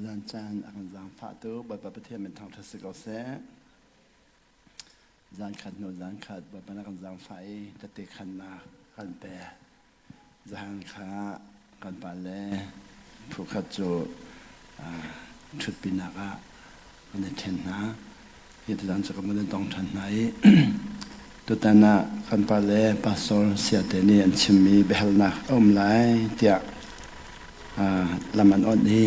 Tuzan caan a kan zaangfahtu Bawipa Pathian min thangṭhat si ko seh. Zan khat hnu zan khat Bawipa na kan zaangfah i tette khannak kan pek. Zahan kha kan pale phukhat cu ṭhutpinak ah kan i ṭhen hna. Hi tuzan cu kan van i tong ṭhan hna i tutan ah kan pale pastor Siate nih an chimmi biahalnak a um lai tiah lam an awnh i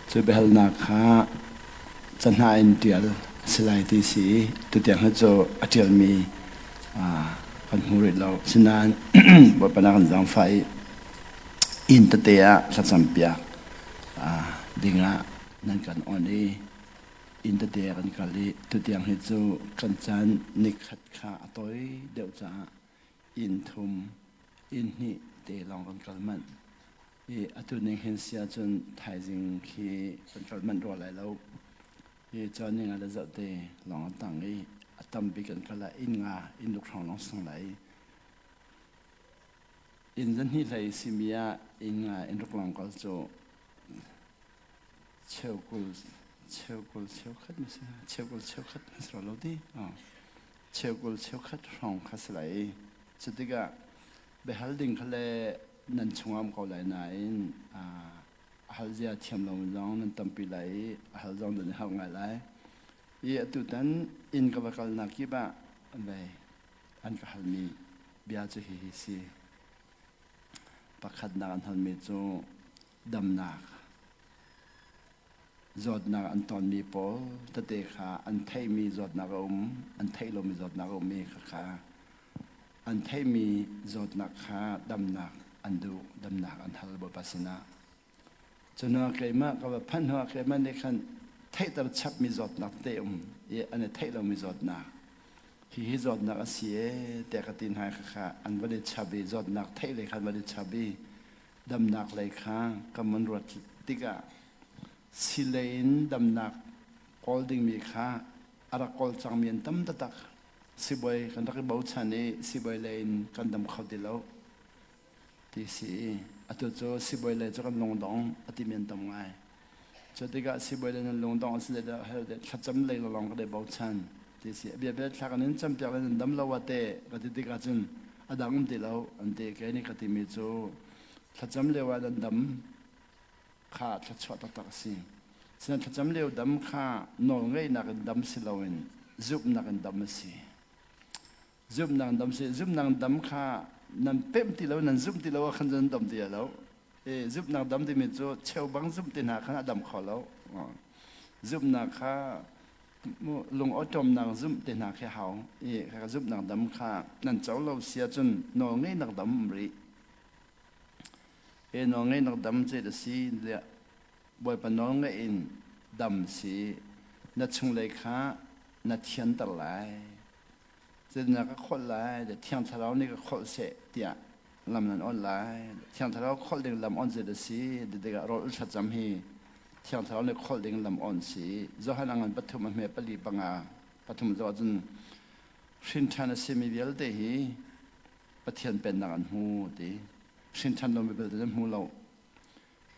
cu biahalnak kha cahnah in ṭial a si lai ti si i tutiang hi cu a ṭialmi kan hmu rih lo. Asinain Bawipa na kan zaangfah i inn tete ah thlacampiak dingah nan kan awnh i inn tete ah kan kal i tutiang hi cu kan caan nikhat kha a tawi deuh caah inn thum inn hnih te lawng kan kal manh. I atu ning hin si ahcun thaizing khi kan kal manh rua lai lo. Hi caan ning ah le zarhte lawng an tang i a tambik an kal ah inn nga inn ruk hrawng lawng sang lai. Inn zahnih hlei simi ah inn nga inn ruk lawng kal cu cheukul cheukul cheukhat ma si cheukul cheukhat na si lo ti cheukul cheukhat hrawng kha si lai i cu tikah biahal ding kha le nan chungah um ko lai nain a hal zia thiam lo zong nan tampi lai i a hal zong nan i harh ngai lai. I atutan inn ka va kalnak kip ah vei an ka halmi bia cu hihi si. Pakhatnak an halmi cu damnak zawtnak an tonmi pawl tete kha an theihmi zawtnak a um, an theih lomi zawtnak a um i khakha an theihmi zawtnak kha damnak an duh, damnak an hal Bawipa sinah. Cuhnu keimah ka va phanh hnuah keimah nih khan theihter chapmi zawtnak tete um i an i theih lomi zawtnak. Hihi zawtnak a si ee tiah ka ti hna i khakha an van i chap i zawtnak theih lei kha an van i chap i damnak lei kha kan van ruat tikah silei in damnak kawl dingmi kha a rak kawl cangmi an tam taktak. Sibawi kan rak i bochan i sibawi lei in kan dam kho ti lo ti si i atu cu sibawi lei cu kan lungdong a timi an tam ngai. Cu tikah sibawi lei nan lungdong a si le thlacam lei lawng kan i bochan ti si. A biapit thla kan in campiak le nan dam lo ah teh ka ti tikah cun a dang um ti lo an ti. Kei nih ka timi cu thlacam lio ah nan dam kha thluachuah taktak a si. Sinain thlacam lio dam kha nawlngeihnak in dam si loin zumhnak in dam a si. Zumhnak in dam si. Zumhnak in dam kha nan pemh ti lo, nan zumh ti lo ah khan nan dam ti lo. E, zumhnak dam timi cu cheubang zumh ti hna khan a dam kho lo. Zumhnak kha lung awṭawmnak zumh te hna khi hau. I zumhnak dam kha nan co lo si ahcun nawlngeihnak dam um rih. Hi nawlngeihnak dam cu a si tiah Bawipa nawlngeih in dam si na chunglei kha na thianter lai. Cun na ka kholh lai, Thiang Thlarau nih ka kholh seh tiah lam nan on lai. Thiang Thlarau kholh ding lam on zet a si. Tikah rawl ul thlacam hi Thiang Thlarau nih kholh ding lam on si. Johan a ngan pathum a hme pali panga pathum zoh ahcun hrin ṭhan a simi vialte hi Pathian pennak an hmu ti. Hrin ṭhan lomi belte an hmu lo.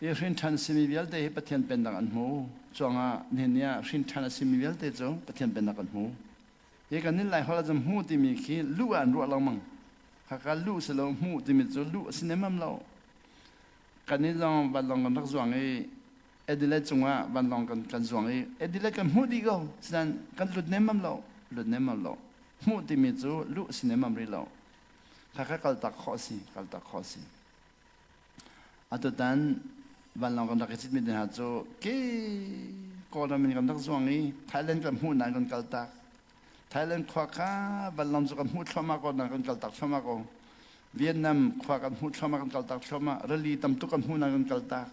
Hi hrin ṭhan simi vialte hi Pathian pennak an hmu. Cuangah nihin ni ah hrin ṭhan a simi vialte cu Pathian pennak an hmu. Hi kan nih Laiholh ah cun hmu timi khi luh ah an ruah lengmang. Khaka luh si lo hmuh timi cu luh a si nemam lo. Kan nih zong vanlawng kan rak zuang i Adelaide cungah vanlawng kan kan zuang i Adelaide kan hmuh dih ko. Sinain kan lut nemmam lo. Lut nemmam lo. Hmuh timi cu luh a si nemmam rih lo. Khakha kaltak khawh a si. Kaltak khawh a si. Atutan vanlawng kan rak i citmi te hna cu ke Kawlram in kan rak zuang i Thailand kan hmuh nain kan kaltak. Thailand khua kha vanlawng cu kan hmuh thluahmah ko nain kan kaltak thluahmah ko. Vietnam khua kan hmuh thluahmah kan kaltak thluahmah. Rili tam tuk kan hmuh nain kan kaltak.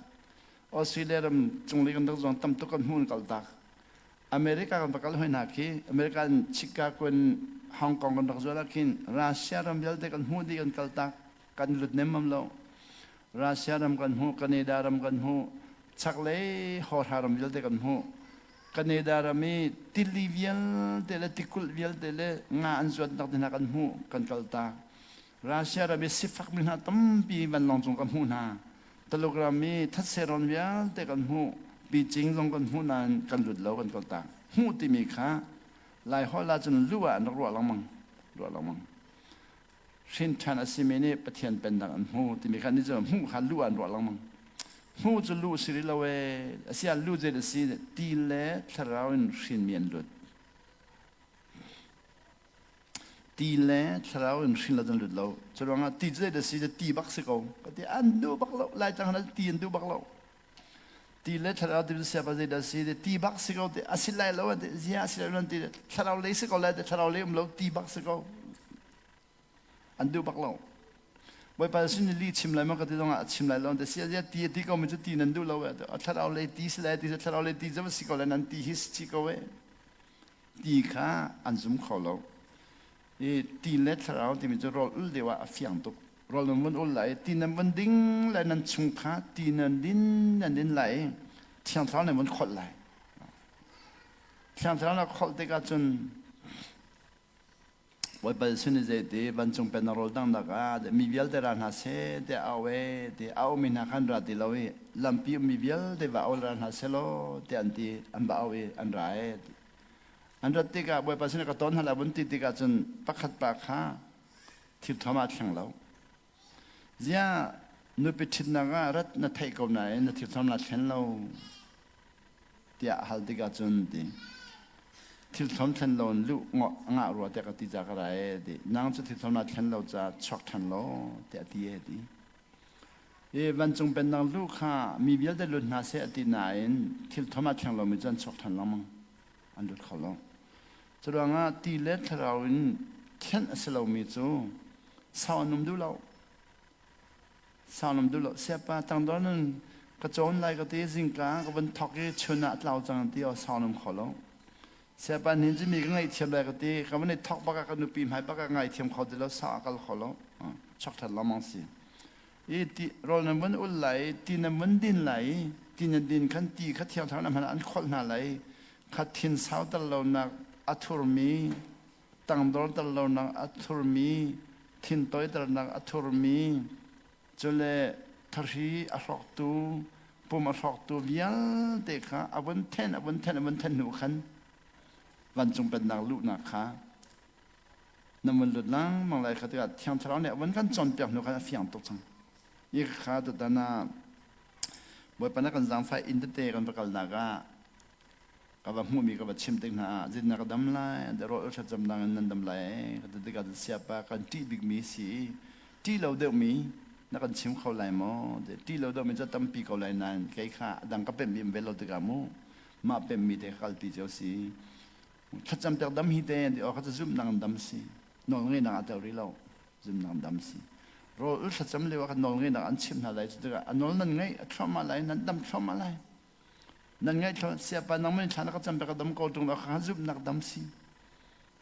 Australia ram cunglei kan rak zuang tam tuk kan hmuh kan kaltak. America kan va kal hoi hna khi America in Chicago in Hong Kong kan rak zual ah khin Russia ram vialte kan hmuh dih kan kaltak. Kan lut nemmam lo. Russia ram kan hmuh, Canada ram kan hmuh, chaklei hawhra ram vialte kan hmuh. Canada ram i tili vialte le tikulh vialte le nga an zuatnak te hna kan hmuh, kan kaltak. Russia ram i sifakmi hna tampi vanlawng cung kan hmuh hna. Taluk ram i thatse rawn vialte kan hmuh. Picing zong kan hmuh nain kan lut lo kan kaltak. Hmuh timi kha Lai holh ahcun lu ah an rak ruah lengmang. Ruah lengmang. Hrin ṭhan a simi nih Pathian pennak an hmu timi kha nih cun hmuh kha lu ah an ruah lengmang. Hmuh cu lu si rih lo ee. Asiah lu zei a si ti le thlarau in hrinmi an lut. Ti le thlarau in hrin lo cun lut lo. Cu ruangah ti cu zei dah si ti bak si ko. Ka ti an duh bak lo. Laitlang hna ti an duh bak lo. Ti le thlarau ti siapa zei dah si ti bak si ko ti a si lai lo an ti zia a si lai lo an ti thlarau lei si ko lai ti thlarau lei um lo ti bak si ko. An duh bak lo. Bawipa sin li chim lai ma ka ti zongah a chim lai lo an ti sia zia ti a ti ko mi cu ti nan duh lo e thlarau lei ti si lai ti thlarau lei ti cu si ko lai nan ti hi si ko e. Ti kha an zum kho lo. I ti le thlarau timi cu rawl ul deuh ah a fiang tuk. Rawl nan vun ul lai, ti nan vun ding lai, nan chung kha ti nan din nan din lai i Thiang Thlarau nan vun kholh lai. Thiang Thlarau na kholh tikah cun Bawipa Jesuh nih zeiti vancung pennak rawl danghnak ah mi vialte ra hna seh tiah a au e ti a aumi hna kha an ra ti lo i lampi ummi vialte va au ra hna seh law tiah an ti an va au i an ra e an rat tikah Bawipa sinah ka ton hna lai vun ti tikah cun pakhat pa kha thil thom ah thleng lo ziah nupi ṭhitnak ah rat na theih ko nain na thil thom na thlen lo tiah a hal tikah cun ti thil thom thlen lo in luh ngah rua tiah ka ti ca ka ra e ti nang cu thil thom na thlen lo ca chuak ṭhan law tiah a ti e ti i vancung pennak lu kha mi vialte lut hna seh a ti nain thil thom a thleng lomi cu an chuak ṭhan lengmang an lut kho lo cu ruangah ti le thlarau in thianh a si lomi cu sau an um duh lo Sau nam duh lo. Siapa tangdor nun ka cawn lai ka ti zingka ka van thok i chun ah tlau cang ti o sau nam kho lo. Siapa nin cu mi ka ngaihthiam lai ka ti ka van i thok bak ah ka nupi hmai bak ah ngaithiam kho ti lo sau a kal kho lo. Chok that lengmang si. I ti rawl nan vun ul lai ti nan vun din lai ti nan din khan ti kha thiang thar na hman an kholh hna lai kha thin sau tal lo nak a thurmi tangdor tel lonak a thurmi, thintoiternak a thurmi, cule thahri a hrawktu, pum a hrawktu vialte kha a vun then, a vun then, a vun then hnu khan vancung pennak luhnak kha na vun lut lengmang lai kha tikah Thiang Thlarau nih a vun kan cawnpiak hnu khan a fiang tuk cang. Hi kha tutan ah Bawipa na kan zaangfah inn tete kan va kalnak ah ka va hmuhmi ka va chim tik hna ah zeitin ka dam lai rawl thlacam dang in nan dam lai ka ti tikah siapa kan ṭih bikmi si ṭih lo deuhmi na kan chim kho lai maw ṭih lo deuhmi cu tampi ko lai nain kei kha a dang ka pemhmi um ve lo tikah mu mah pemhmi te ka kalpi cio si thlacam pek dam hi te ti aw kha cu zumhnak in dam si nawl ngeinak a tel rih lo zumhnak dam si rawl thlacam lio ah khan nawl ngeinak an chimh hna lai cu tikah a nawl nan ngeih a thluahmah lai nan dam thluahmah lai Nan ngaihthlo siapa nangmah nih thla na ka cam ka dam ko tung kha zumhnak dam si.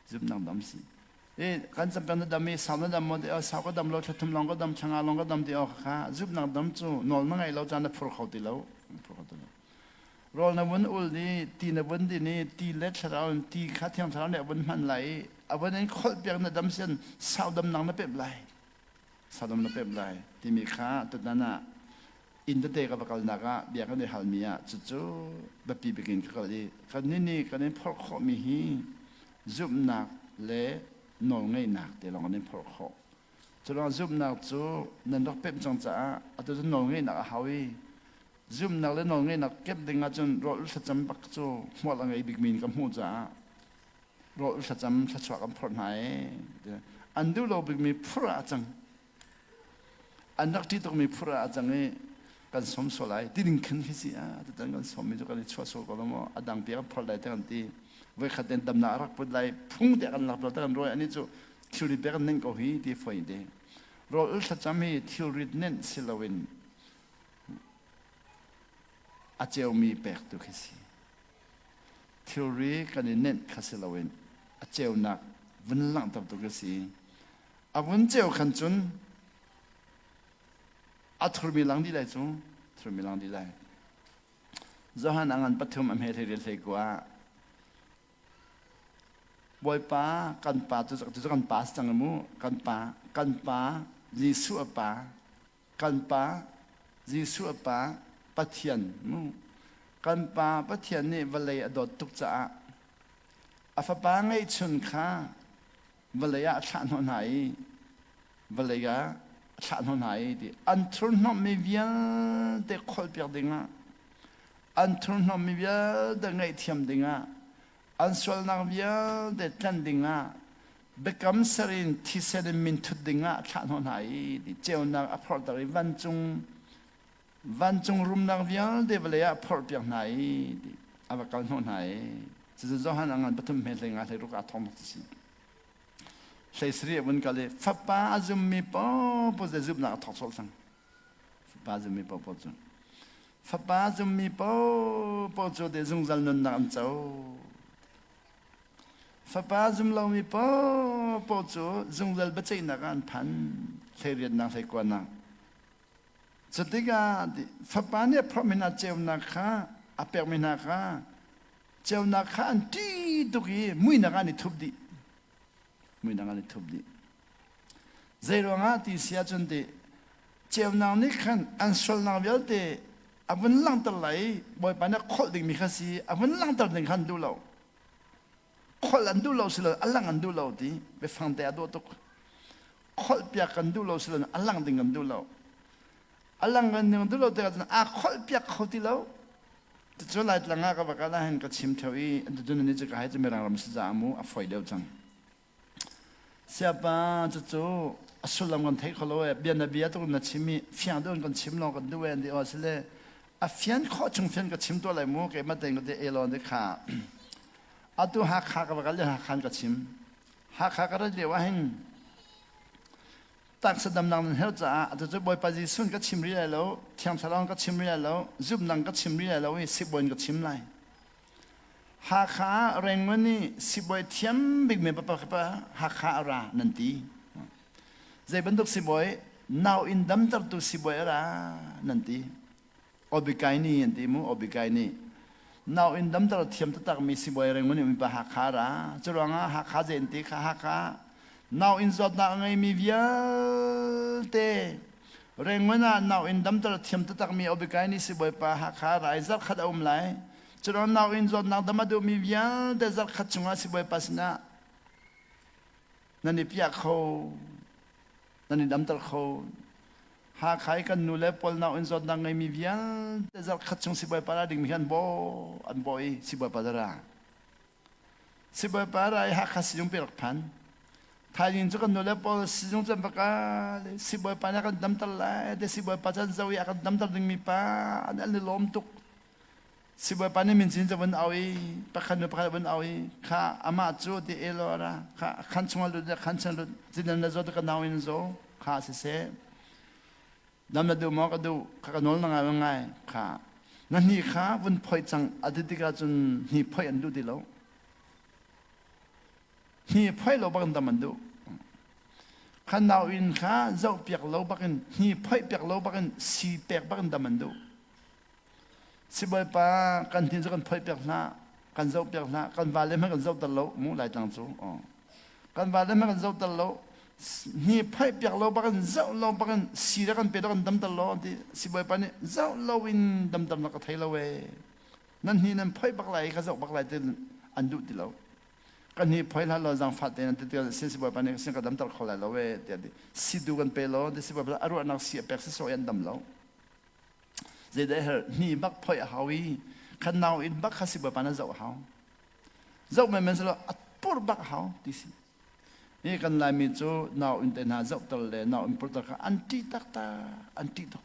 Zumhnak dam si. E kan cam na dam i sau na dam mo ti sau ka dam lo thla thum long ka dam thla nga long ka dam ti o kha zumhnak dam cu nawl na ngei lo caan na phur kho ti lo. Phur kho ti lo. Rawl na vun ul ni ti na vun din i ti le thlarau in ti kha thiang thlarau nih a vun hman lai i a vun in kholh piak na dam sian sau dam nang na pemh lai. Sau dam na pemh lai timi kha tutan ah inn tete ka va kalnak ah bia kan i halmi ah cucu biapi bik in ka kal i kan nih kan in phorh khawhmi hi zumhnak le nawlngeihnak te lawng kan in phorh khawh. Curuang zumhnak cu nan rak pemh cang caah atu cu nawlngeihnak a hau i zumhnak le nawlngeihnak kemh ding ahcun rawl thlacam bak cu hmual a ngei bikmi in ka hmuh caah rawl thlacam thluachuah kan phorh hna ee an duh lo bikmi phurh ah a cang. An rak ṭih tukmi phur ah a cang i kan sawm sual lai ti ding khin khi si ah tutan kan sawmmi cu kan i chuah sual ko lo maw a dang pi kan phorh lai te kan ti voikhat ten damnak a rak put lai phung te kan lak lo te kan ruai ani cu thilri pe kan ning ko hi ti foi te rawl ul thlacam hi thilrit nenh si loin a ceumi pek tu khi si thilri kan i nenh kha si loin a ceunak vun langhter tu khi si A vun ceu khan cun a thurmi lang dih lai cu thurmi lang dih lai. Johan a ngan pathum a hme hlei riat hlei kua Bawipa kan pa cu cu kan pa si cang mu kan pa kan pa Jesuh a pa kan pa Jesuh a pa Pathian mu. Kan Pa Pathian nih vawlei a dawt tuk caah a Fapa ngeihchun kha vawlei ah a thlah hnawh hna i vawlei ah a thlah hnawh hna i ti an thurhnawmhmi vialte kholhpiak dingah, an thurhnawmhmi vialte ngaihthiam dingah, an sualnak vialte tlanh dingah, biakam ser in thisen in min thut dingah a thlah hnawh hna i ti ceunak a phorhter i vancung vancung rumnak vialte vawlei ah phorhpiak hna i ti a va kal hnawh hna i cucu Johan a ngan pathum hme hlei nga hlei ruk aa thong bak si. 17 a vun kal i Fapa a zummi paohpaoh cu zumhnak a thawk sawh cang. Fapa a zummi paohpaoh cu. Fapa a zummi paohpaoh cu te zungzal nunnak an co. Fapa a zum lomi paohpaoh cu zungzal biaceihnak ah an phan. Hleiriatnak hleikuanak. Cutikah Fapa nih a phorhmi hna ceunak kha a pekmi hna kha ceunak kha an ṭih tuk i muihnak ah an i thup dih. Muihnak ah an i thup dih. Zei ruangah ti si ahcun ti ceunak nih khan an sualnak vialte a vun langhter lai i Bawipa nih a kholh dingmi kha si a vun langhter ding kha an duh lo. Kholh an duh lo si lo a lang an duh lo ti biafang te a dawh tuk. Kholh piak kan duh lo si lo a lang ding kan duh lo. A lang kan ding duh lo tikah cun aa kholh piak kho ti lo. Cucu Laitlang ah ka va kal ahhin ka chim theo i tutun ni cu ka hai cu Mirang ram si caah mu a foi deuh cang. Siapa cucu a sullam kan thei kho lo e bia na bia tuk na chim i fiang deuh in kan chim lawng kan duh e an ti aw sile a fian khawh chung fian ka chim tuah lai mu keimah tein ka ti elon te kha atu Hakha ka va kal i Hakha ka chim. Hakha ka rat lio ahhin taksa damnak nan herh caah atu cu Bawipa Jesuh ka chim rih lai lo, Thiang Thlarau ka chim rih lai lo, zumhnang ka chim rih lai lo i sibawi ka chim lai. Hakha ah Rangoon i sibawi thiam bikmi papa Hakha a ra nan ti. Zei bantuk sibawi? Nau inn damtertu sibawi a ra nan ti. Obikaini an ti mu, Obikaini. Nau inn damter thiam taktakmi sibawi Rangoon i ummi pa Hakha a ra. Curuangah Hakha zei an ti kha Hakha nau inn zawtnak a ngeimi vialte Rangoon ah nau inn damter thiam taktakmi Obikaini sibawipa Hakha ra i zarhkhat a um lai. Curuang nau inn zawtnak dam a duhmi vialte zarhkhat chungah sibawipa sinah nan i piah kho, nan i damter kho. Hakha i kan nu le pawl nau inn zawtnak ngeimi vialte zarhkhat chung sibawipa ra dingmi hi an baw an baw i sibawipa ra. Sibawipa ra i Hakha sizung pi rak phan. Thaizing cu kan nu le pawl sizung can va kal i sibawipa nih a kan damter lai te sibawipa can zo i a kan damter dingmi pa an i lawm tuk. Sibawipa nih mincin cu vun au i pakhat nu pakhat vun au i kha amah cu ti elo a ra kha khan chungah lut khan chung lut zinan na zaw ka nau in zaw kha siseh dam na duh maw ka duh kha ka nawl na ngai ngai kha na hni kha vun phoih cang a ti tikah cun hni phoih an duh ti lo hni phoih lo bak in dam an duh kha nau in kha zoh piak lo bak in hni phoih piak lo bak in si pek bak in dam an duh. Sibawipa kan hnin cu kan phoih piak hlah, kan zoh piak hlah, kan vale hmanh kan zoh ter lo mu Laitlang cu. Kan vale hmanh kan zoh ter lo. Hni phoih piak lo bak in zoh lo bak in si le kan pe lo kan damter lo ti sibawipa nih zoh lo in damter na ka thei lo ee. Nan hni nan phoih bak lai ka zoh bak lai ti an duh ti lo. Kan hni phoih hlah law zaangfah tein an ti ti sin sibawipa nih sin ka damter kho lai lo ee tiah ti. Si tu kan pe lo ti sibawipa a ruahnak si a pek si sawh i an dam lo. Zeidah herh hni bak phoih a hau i khan nau inn bak kha sibawipa na zoh a hau. Zoh menmen silo a pur bak a hau ti si. Hi kan Laimi cu nau inn te hna zohter le nau inn purter kha an ṭih taktak, an ṭih tuk.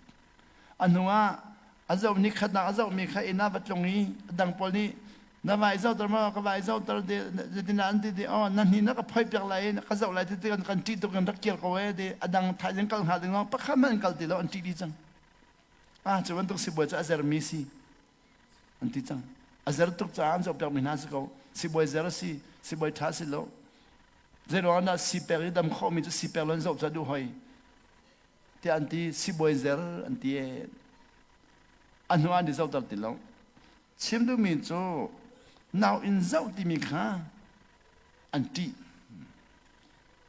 A hnu ah a zoh ni khatnak a zohmi kha inn ah va tlung i a dang pawl nih na vai zohter maw ka vai zohter zetin an ti ti oh na hni na ka phoih piak lai i ka zoh lai ti ti kan ṭih tuk in rak kir ko e ti a dang thaizing kal hnga ding lawng pakhat hmanh an kal ti lo an ṭih dih cang. Ah, cu bantuk sibawi cu a zermi si an ti cang. A zer tuk caah an zohpiakmi hna si ko. Sibawi zer a si, sibawi ṭha si lo. Zei ruangah dah si pek i dam khawhmi cu si pek lo in zoh cu a duh hoi. Tiah an ti, sibawi zer an ti ee. A hnu ah an i zohter ti lo. Chim duhmi cu nau in zoh timi kha an ṭih.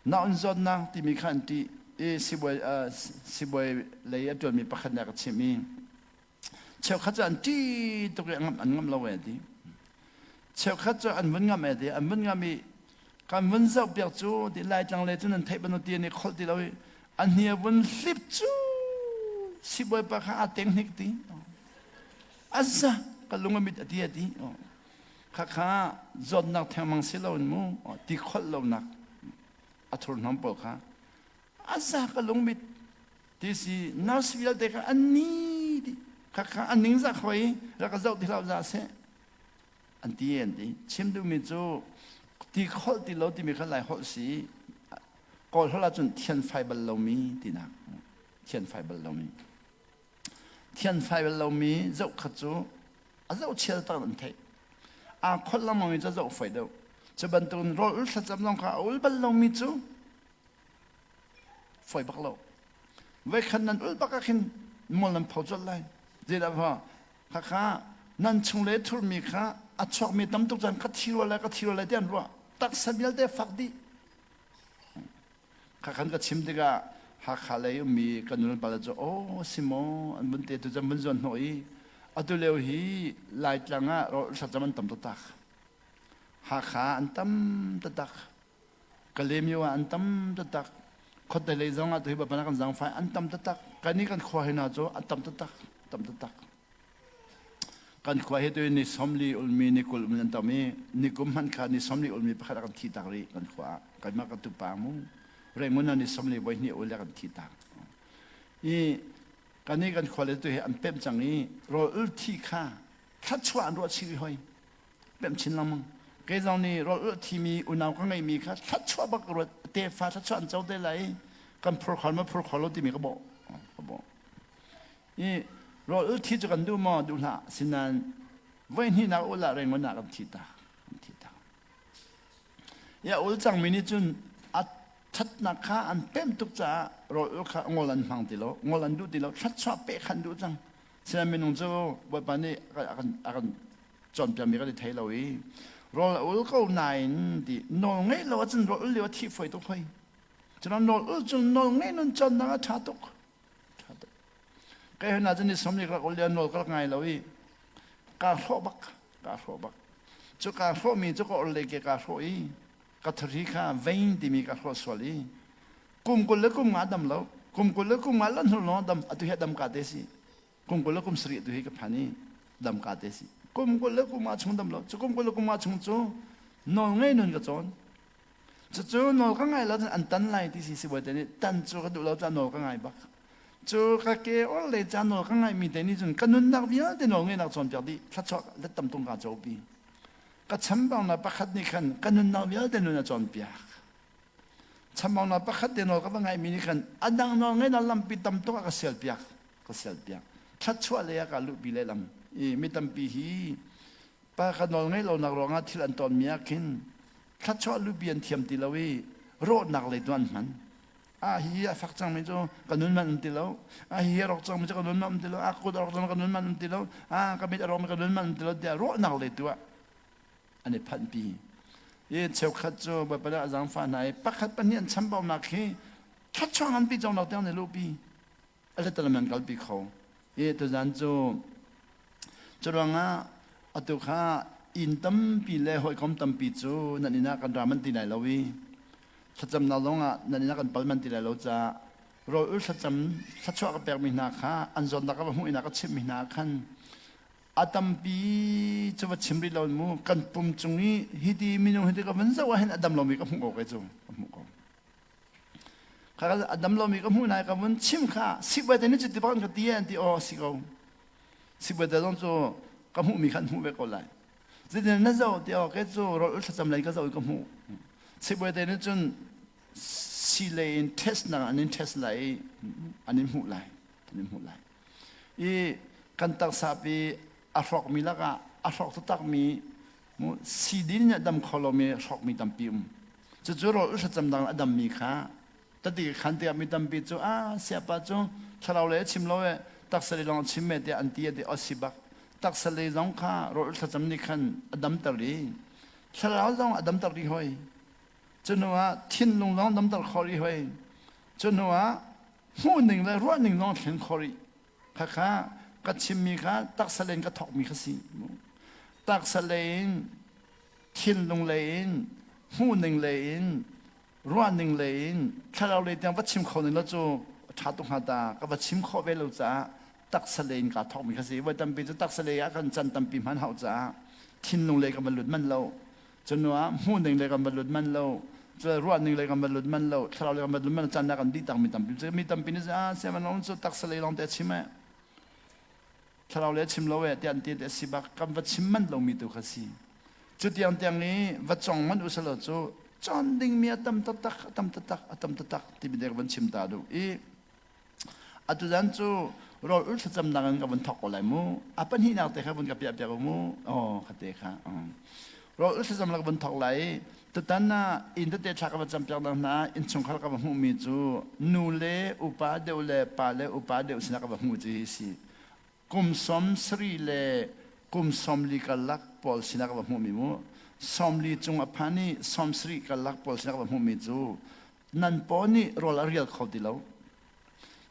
Naun zawtnak timi kha an ṭih i sibawi lei a ṭuanmi pakhat nih a ka chimh i Cheukhat cu an ṭih tuk i an ngamh lo e ti. Cheukhat cu an vun ngamh e ti. An vun ngamh i kan vun zoh piak cu ti Laitlang le cu nan theih bantuk ti an i kholh ti lo i a hni a vun hlip cu sibawipa kha aa teng hnik ti. Aza ka lung a mit a ti a ti. Khakha zawtnak thengmang si loin mu ti kholh lonak a thurhnawm pawl kha aza ka lungmit ti si nurse vialte kha an ni dih. Khakha an ningzak hoi rak ka zoh ti hlah za seh an ti an ti. Chim duhmi cu ti kholh ti lo timi kha lai holh si kawl holh ahcun thianfai bal lomi tinak thianfai bal lomi thianfai bal lomi zoh khat cu a zoh chial tak an theih aa kholh lengmang mi cu a zoh fai deuh. Cu bantukin rawl ul thlacam zong kha a ul bal lomi cu fawi bak lo. Voikhat nan ul bak ah khin mual nan pho colh lai. Zeidah fa khakha nan chung le thurmi kha a chuakmi tam tuk caan ka thi rua lai ka thi rua lai ti an ruah taksa vialte fak dih. Khakhan ka chim tikah Hakha lei ummi kan nu pale cu aw si maw an vun te tu cun vun zuan hnawh i atu lio hi Laitlang ah rawl thlacam an tam taktak. Hakha an tam taktak. Kalaymyo ah an tam taktak. Khuate lei zong ah tuhi bapana kan zangfai an tam taktak. Kan i kan khua hi hna cu an tam taktak, tam taktak. Kan khua hi tu ni 40 ulmi ni 20 ulmi an tam i ni kum hmanh kha ni 40 ulmi pakhat a kan thi tak rih kan khua ah. Kanmah kan tupa mu. Rengun ah ni 40 voi hnih ul le kan thi tak. I kan i kan khua le tu hi an pemh cang i rawl ul thi kha thluachuah an ruah chih rih hoi. Pemh chin lengmang. Kei zong nih rawl ul thimi unau ka ngeihmi kha thluachuah bak ka ruat. Tefa thluachuah an co te lai i kan phur khol ma phur khol lo timi ka bawh. Ka bawh. I rawl ul thi cu kan duh maw? Duh hlah. Sinain voi hnihnak ul ah rengon ah kan thi tak. Kan thi tak. Ya ul cangmi nih cun a thatnak kha an pem tuk caah rawl ul kha ngol an hmang ti lo, ngol an duh ti lo, thluachuah pek kha an duh cang. Sinain minung cu Bawipa nih a kan a kan cawnpiakmi kan i thei lo i rawl a ul ko nain ti nawl ngeih lo ahcun rawl ul lio a thi fawi tuk hoi. Cun nawl ul cu nawl ngeih nun cawnnak a ṭha tuk. Kai hna cu ni 40 rak ul nawl ka rak ngai lo i kaa hrawh bak kaa hrawh bak. Cu kaa hrawhmi cu ka ol le ke kaa hrawh i ka thari kha vein timi ka hrawh sual i kum 20 le kum nga dam lo kum 20 le kum nga lan hnu lawng dam atu hi dam ka te si kum 20 le kum 7 tu hi ka phan i dam ka te si kum 20 le kum nga chung dam lo cu kum 20 le kum nga chung cu nawl ngei nun ka cawn. Cucu nawl ka ngai lo cun an tan lai ti si sibawi te nih tan cu ka duh lo caah nawl ka ngai bak. Cu ka ke or le ca nawl ka ngaihmi te nih cun ka nunnak vialte nawl ngeihnak cawnpiak dih thluachuah let tam tung ka copi. Ka chambaunak pakhat nih khan ka nunnak vialte nun a cawnpiak. Chambaunak pakhat te nawl ka va ngaihmi nih khan a dang nawl ngeihnak lampi tam tuk a ka sialpiak. Ka sialpiak. Thluachuah lei ah ka luhpi lehlam. I mi tampi hi pa ka nawl ngeih lonak ruangah thil an tawnmi ah khin thluachuah lupi an thiam ti lo i rawhnak lei tu an hman. A hi a fak cangmi cu ka nun man um ti lo, a hi a rawk cangmi cu ka nun man um ti lo, a kut a rawk cangmi ka nun man um ti lo, a ka mit a rawkmi ka nun man um ti lo tiah rawhnak lei tu ah an i phanhpi. I cheukhat cu Bawipa nih a zaangfah hna i pakhat pahnih an chambaunak hi thluachuah nganpi cawngnak tiang an i luhpi. A letalam an kalpi kho. I tuzan cu curuangah atu kha inn tampi le hawikom tampi cu nan inn ah kan ra man ti lai lo i thlacamnak zongah nan inn ah kan pal man ti lai lo caah rawl ul thlacam thluachuah ka pekmi hna kha an zawnnak ka va hmuh ina ka chimhmi hna khan a tampi cu va chim rih lo mu kan pum cung i hiti minung hiti ka van zoh ah hin a dam lomi ka hmuh ko kei cu ka hmuh ko. Kha a dam lomi ka hmuh nai ka vun chim kha sibawi te nih cuti bak an ka ti an ti aw si ko. Sibawi te zong cu ka hmuhmi kha an hmuh ve ko lai. Zeitin na zoh ti aw kei cu rawl ul thlacam lei ka zoh i ka hmuh. Sibawi te nih cun si lei in test nak an in test lai i an in hmuh lai an in hmuh lai. I kan taksa pi a hrawkmi lakah a hrawk taktakmi sidin nih a dam kho lomi hrawkmi tampi um. Cucu rawl thlacam dang a dammi kha tati khan tiah mi tampi cu a siapa cu thlarau lei a chim lo e taksa lei lawng a chim me tiah an ti a ti si bak taksa lei zong kha rawl thlacam nih khan a damter i thlarau zong a damter rih hoi cu hnu ah thinlung zong damter kho rih hoi cu hnu ah hmuhning le ruahning zong thlen kho rih khakha. Ka chimmi kha taksa lei in ka thawkmi kha si. Taksa lei in, thinlung lei in, hmuhning lei in, ruahning lei in, thlarau lei tiang va chim kho ning lo cu a ṭha tuk hnga ta. Ka va chim khawh ve lo caah taksa lei in kaa thawkmi kha si. Voi tampi cu taksa lei ah kan can tampi hman hau caah thinlung lei kan va lut manh lo. Cu ah hmuhning lei kan va lut manh lo. Ruahning lei kan va lut manh lo. Thlarau lei kan va lut manh lo. Caan ah kan dih tak mi tampi. Mi tampi nih ah siangpahrang cu taksa lei lawng te a chim eh. Thlarau lei a chim lo eh tiah an ti te a si bak. Kan va chim manh lomi tu kha si. Cu tiang tiang i va cong manh usalaw cu cawn dingmi a tam taktak, a tam taktak, a tam taktak timi te ka van chim ta duh i Atu zan cu rawl ul thlacamnak in ka vun thawk ko lai mu. A pahnihnak te kha vun ka piah piak u mu. Oh, kha te kha. Rawl ul thlacamnak ka vun thawk lai i tutan ah inn tete thla ka va campiak nak hna innchungkhar ka va hmuhmi cu nu le upa deuh le pa le upa deuh sinah ka va hmuh ci hi si. Kum 70 le kum 40 karlak pawl sinah ka va hmuhmi mu. 40 cung a phan i 70 karlak pawl sinah ka va hmuhmi cu nan paw nih rawl a rial kho ti lo.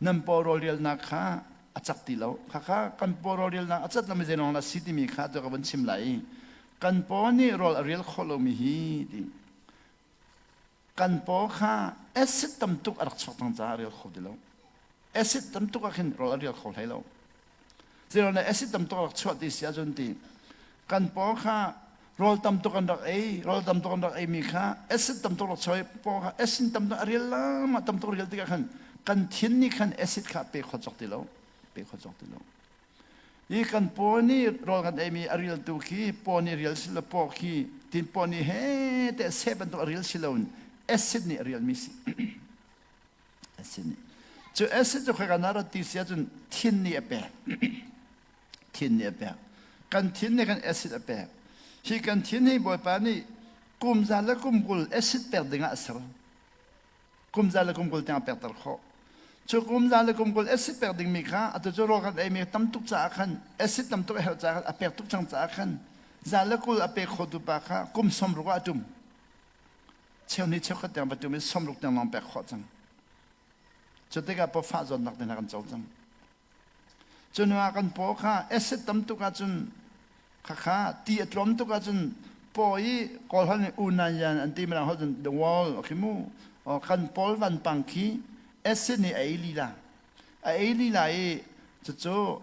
Nan paw rawl rialnak kha a cak ti lo. Khakha kan paw rawl rialnak a cat lomi zeilawng la si timi kha tu ka van chim lai i kan paw nih rawl a rial khawh lomi hi ti kan paw kha acid tam tuk a rak chuak cang caah a rial kho ti lo. Acid tam tuk ah khin rawl a rial kho hlei lo. Zeiruang dah acid tam tuk rak chuah ti si ahcun ti kan paw kha rawl tam tuk an rak ei rawl tam tuk an rak eimi kha acid tam tuk rak chuah i paw kha acid tam tuk a rial lama tam tuk rial tikah khan kan thin nih khan acid kha pe kho cawk ti lo pe kho cawk ti lo i kan paw nih rawl kan eimi a rial tu khi paw nih rial si lo paw khi tin paw nih he te seh bantuk a rial si lo in acid nih a rialmi si Acid nih. Cu acid cu khoika na rat ti si ahcun thin nih a pek. Thin nih a pek. Kan thin nih kan acid a pek. Hi kan thin hi Bawipa nih kum za le kum 20 acid pek dingah a ser. Kum za le kum 20 tiang a pekter khawh. Cu kum za le kum 20 acid pek dingmi kha atu cu rawl kan eimi tam tuk caah khan acid tam tuk a herh caah khan a pek tuk cang caah khan za le 20 a pe khotu pa kha kum 60 ah a ṭum. Cheu nih cheukhat tiang va tum i 60 tiang lawng pek khawh cang. Cu tikah pawfah zawtnak te hna kan co cang. Cu hnu ah kan paw kha acid tam tuk ahcun khakha ti a tlawm tuk ahcun paw i kawl holh nih unayan an ti mirang holh cun the wall khi mu kan pawl vanpang khi acid nih a ei lila a ei lila i cucu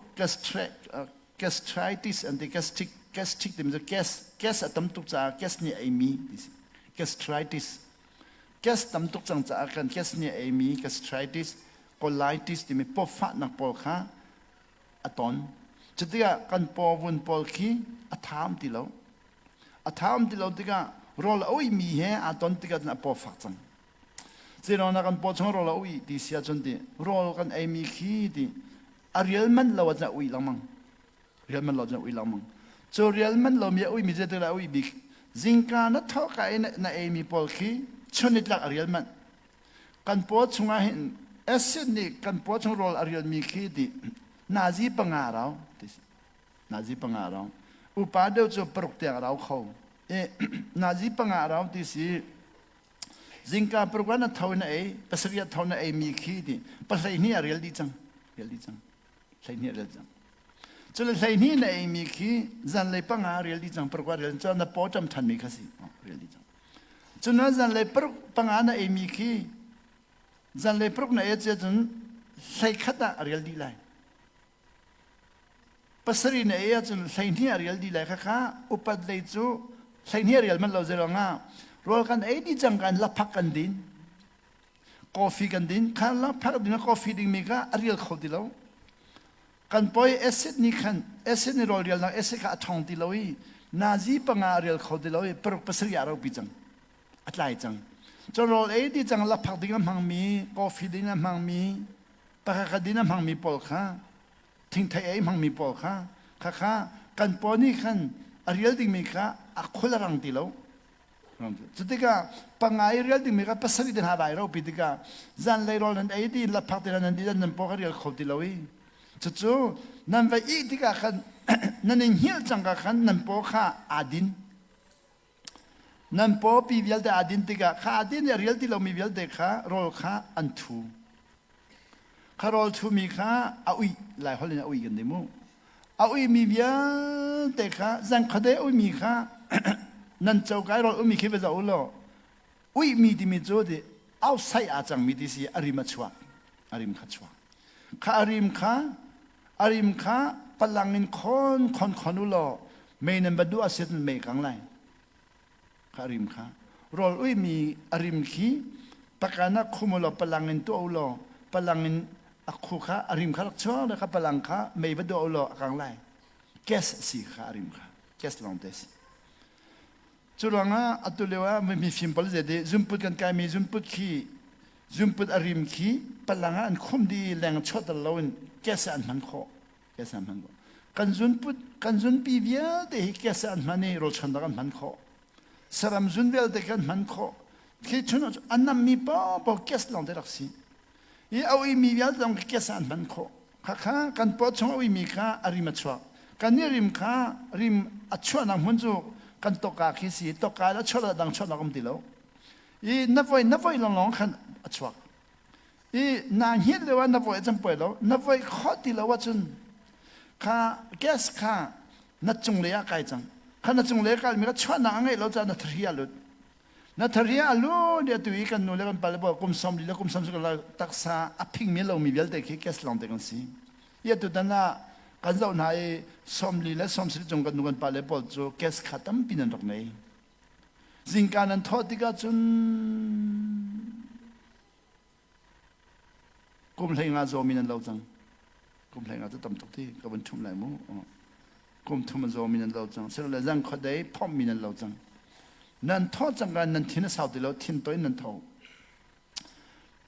gastritis an ti gastric gastric timi cu gas gas a tam tuk caah gas nih a eimi ti si gastritis gas tam tuk cang caah kan gas nih a eimi gastritis colitis timi pawfahnak pawl kha a ton cutikah kan pawvun pawl khi a tham ti lo a tham ti lo tikah rawl a uimi he aa ton tikah cun a paw fak cang Zeiruangah kan paw chung rawl a uih ti si ahcun ti rawl kan eimi khi ti a rial manh lo ahcun a uih lengmang. Rial manh lo ahcun a uih lengmang. Cu rial manh lomi a uihmi zeitik dah a uih bik? Zingka na thawhka i na eimi pawl khi chun nitlak a rial manh. Kan paw chungah hin acid nih kan paw chung rawl a rialmi khi ti nazi panga rau ti si. Nazi panga rau. Upa deuh cu paruk tiang a rau kho. E, nazi panga rau ti si Zingka paruk ah na tho na ei, pasarih ah tho na ei mi khi ti 12 a rel dih cang. Rel dih cang. 12 a rel cang. Cule 12 na ei mi khi zanlei panga a rel dih cang, paruk ah rel cang na paw ṭam ṭhan mi kha si. Rel dih cang. Cun zanlei paruk panga na ei mi khi zanlei paruk na ei cun 11 ah a rel dih lai. Pasarih na ei ahcun 12 a rial dih lai khakha upat lei cu 12 a rial manh lo zeiruang ah rawl kan ei dih cang kan laphak kan din coffee kan din kha laphak din coffee dingmi kha a rial kho ti lo kan poi acid nih khan acid nih rawl rialnak acid kha a ṭhawng ti lo i nazi panga a rial kho ti lo i paruk pasarih a ropi cang a tlai cang cun rawl ei dih cang laphak ding a hmangmi coffee ding a hmangmi Pakhat din a hmangmi pawl kha thingthei ei hmangmi pawl kha khakha kan paw nih khan a rial dingmi kha a khul a rang ti lo. Cutikah panga i rial dingmi kha pasarih te hna vai ropi tikah zanlei rawl nan ei dih laphak te nan dih nan paw kha rial kho ti lo i cucu nan va ih tikah khan nan i hngilh cangka khan nan paw kha aa din. Nan pawpi vialte aa din tikah kha aa din i a rial ti lomi vialte kha rawl kha an thu. Kha rawl thumi kha a uih, Lai holh in a uih kan ti mu. A uihmi vialte kha zangkhate a uihmi kha nan coka i rawl ummi khi va zoh u law uihmi timi cu ti outside aa cangmi ti si a rim a chuak. A rim kha chuak. Kha a rim kha a rim kha palang in khon khon khon u law mei nan va duh ah sit mei kang lai. Kha a rim kha rawl uihmi a rim khi pakan ah khum u law palang in tuah u law palang in a khu kha a rim kha rak chuak le kha palang kha mei va duah u law a kang lai. Gas a si kha a rim kha gas lawng te si. Cu ruangah atu lio ah mifim pawl zei zunput kan kaimi zunput khi zunput a rim khi palang ah an khum dih i leng chuahter loin gas ah an hman khawh. Gas ah an hman khawh. Kan zunput kan zunpi vialte hi gas ah an hman i rawlchuannak an hman khawh. Saram zun vialte kan hman khawh. Khi chun an nammi paohpaoh gas lawng te rak si. I a uimi vialte zong gas ah an hman khawh. Khakha kan paw chung a uimi kha a rim a chuak. Kan i rim kha rim a chuahnak hmun cu kan tawka khi si. Tawka a chuah dang chuahnak um ti lo. I na voi na voi lawnglawng khan a chuak. I naa hngilh lio ah na voi a cam puai lo. Na voi khawh ti lo ahcun kha gas kha na cunglei ah kai cang. Kha na cunglei a kalmi kha chuahnak a ngeih lo caah na thari a lut. Na thari a lu dia tu i kan nu le kan pale pawl kum som li le kum som suk la taksa a phingmi lomi vialte khi gas lawng te kan si. Ia tu tan ah kan zoh hna i 40 le 70 cung kan nu kan pale pawl cu gas kha tampi nan rak nei. Zingka nan thawh tikah cun Kum 15 zawmi nan lo cang. Kum 15 cu tam tuk ti ka vun ṭhum lai mu. Kum thum a zawmi nan lo cang. Silole zang khuadei phomhmi nan lo cang. Nan thaw cang kan nan thin a sau ti lo thin toi nan tho.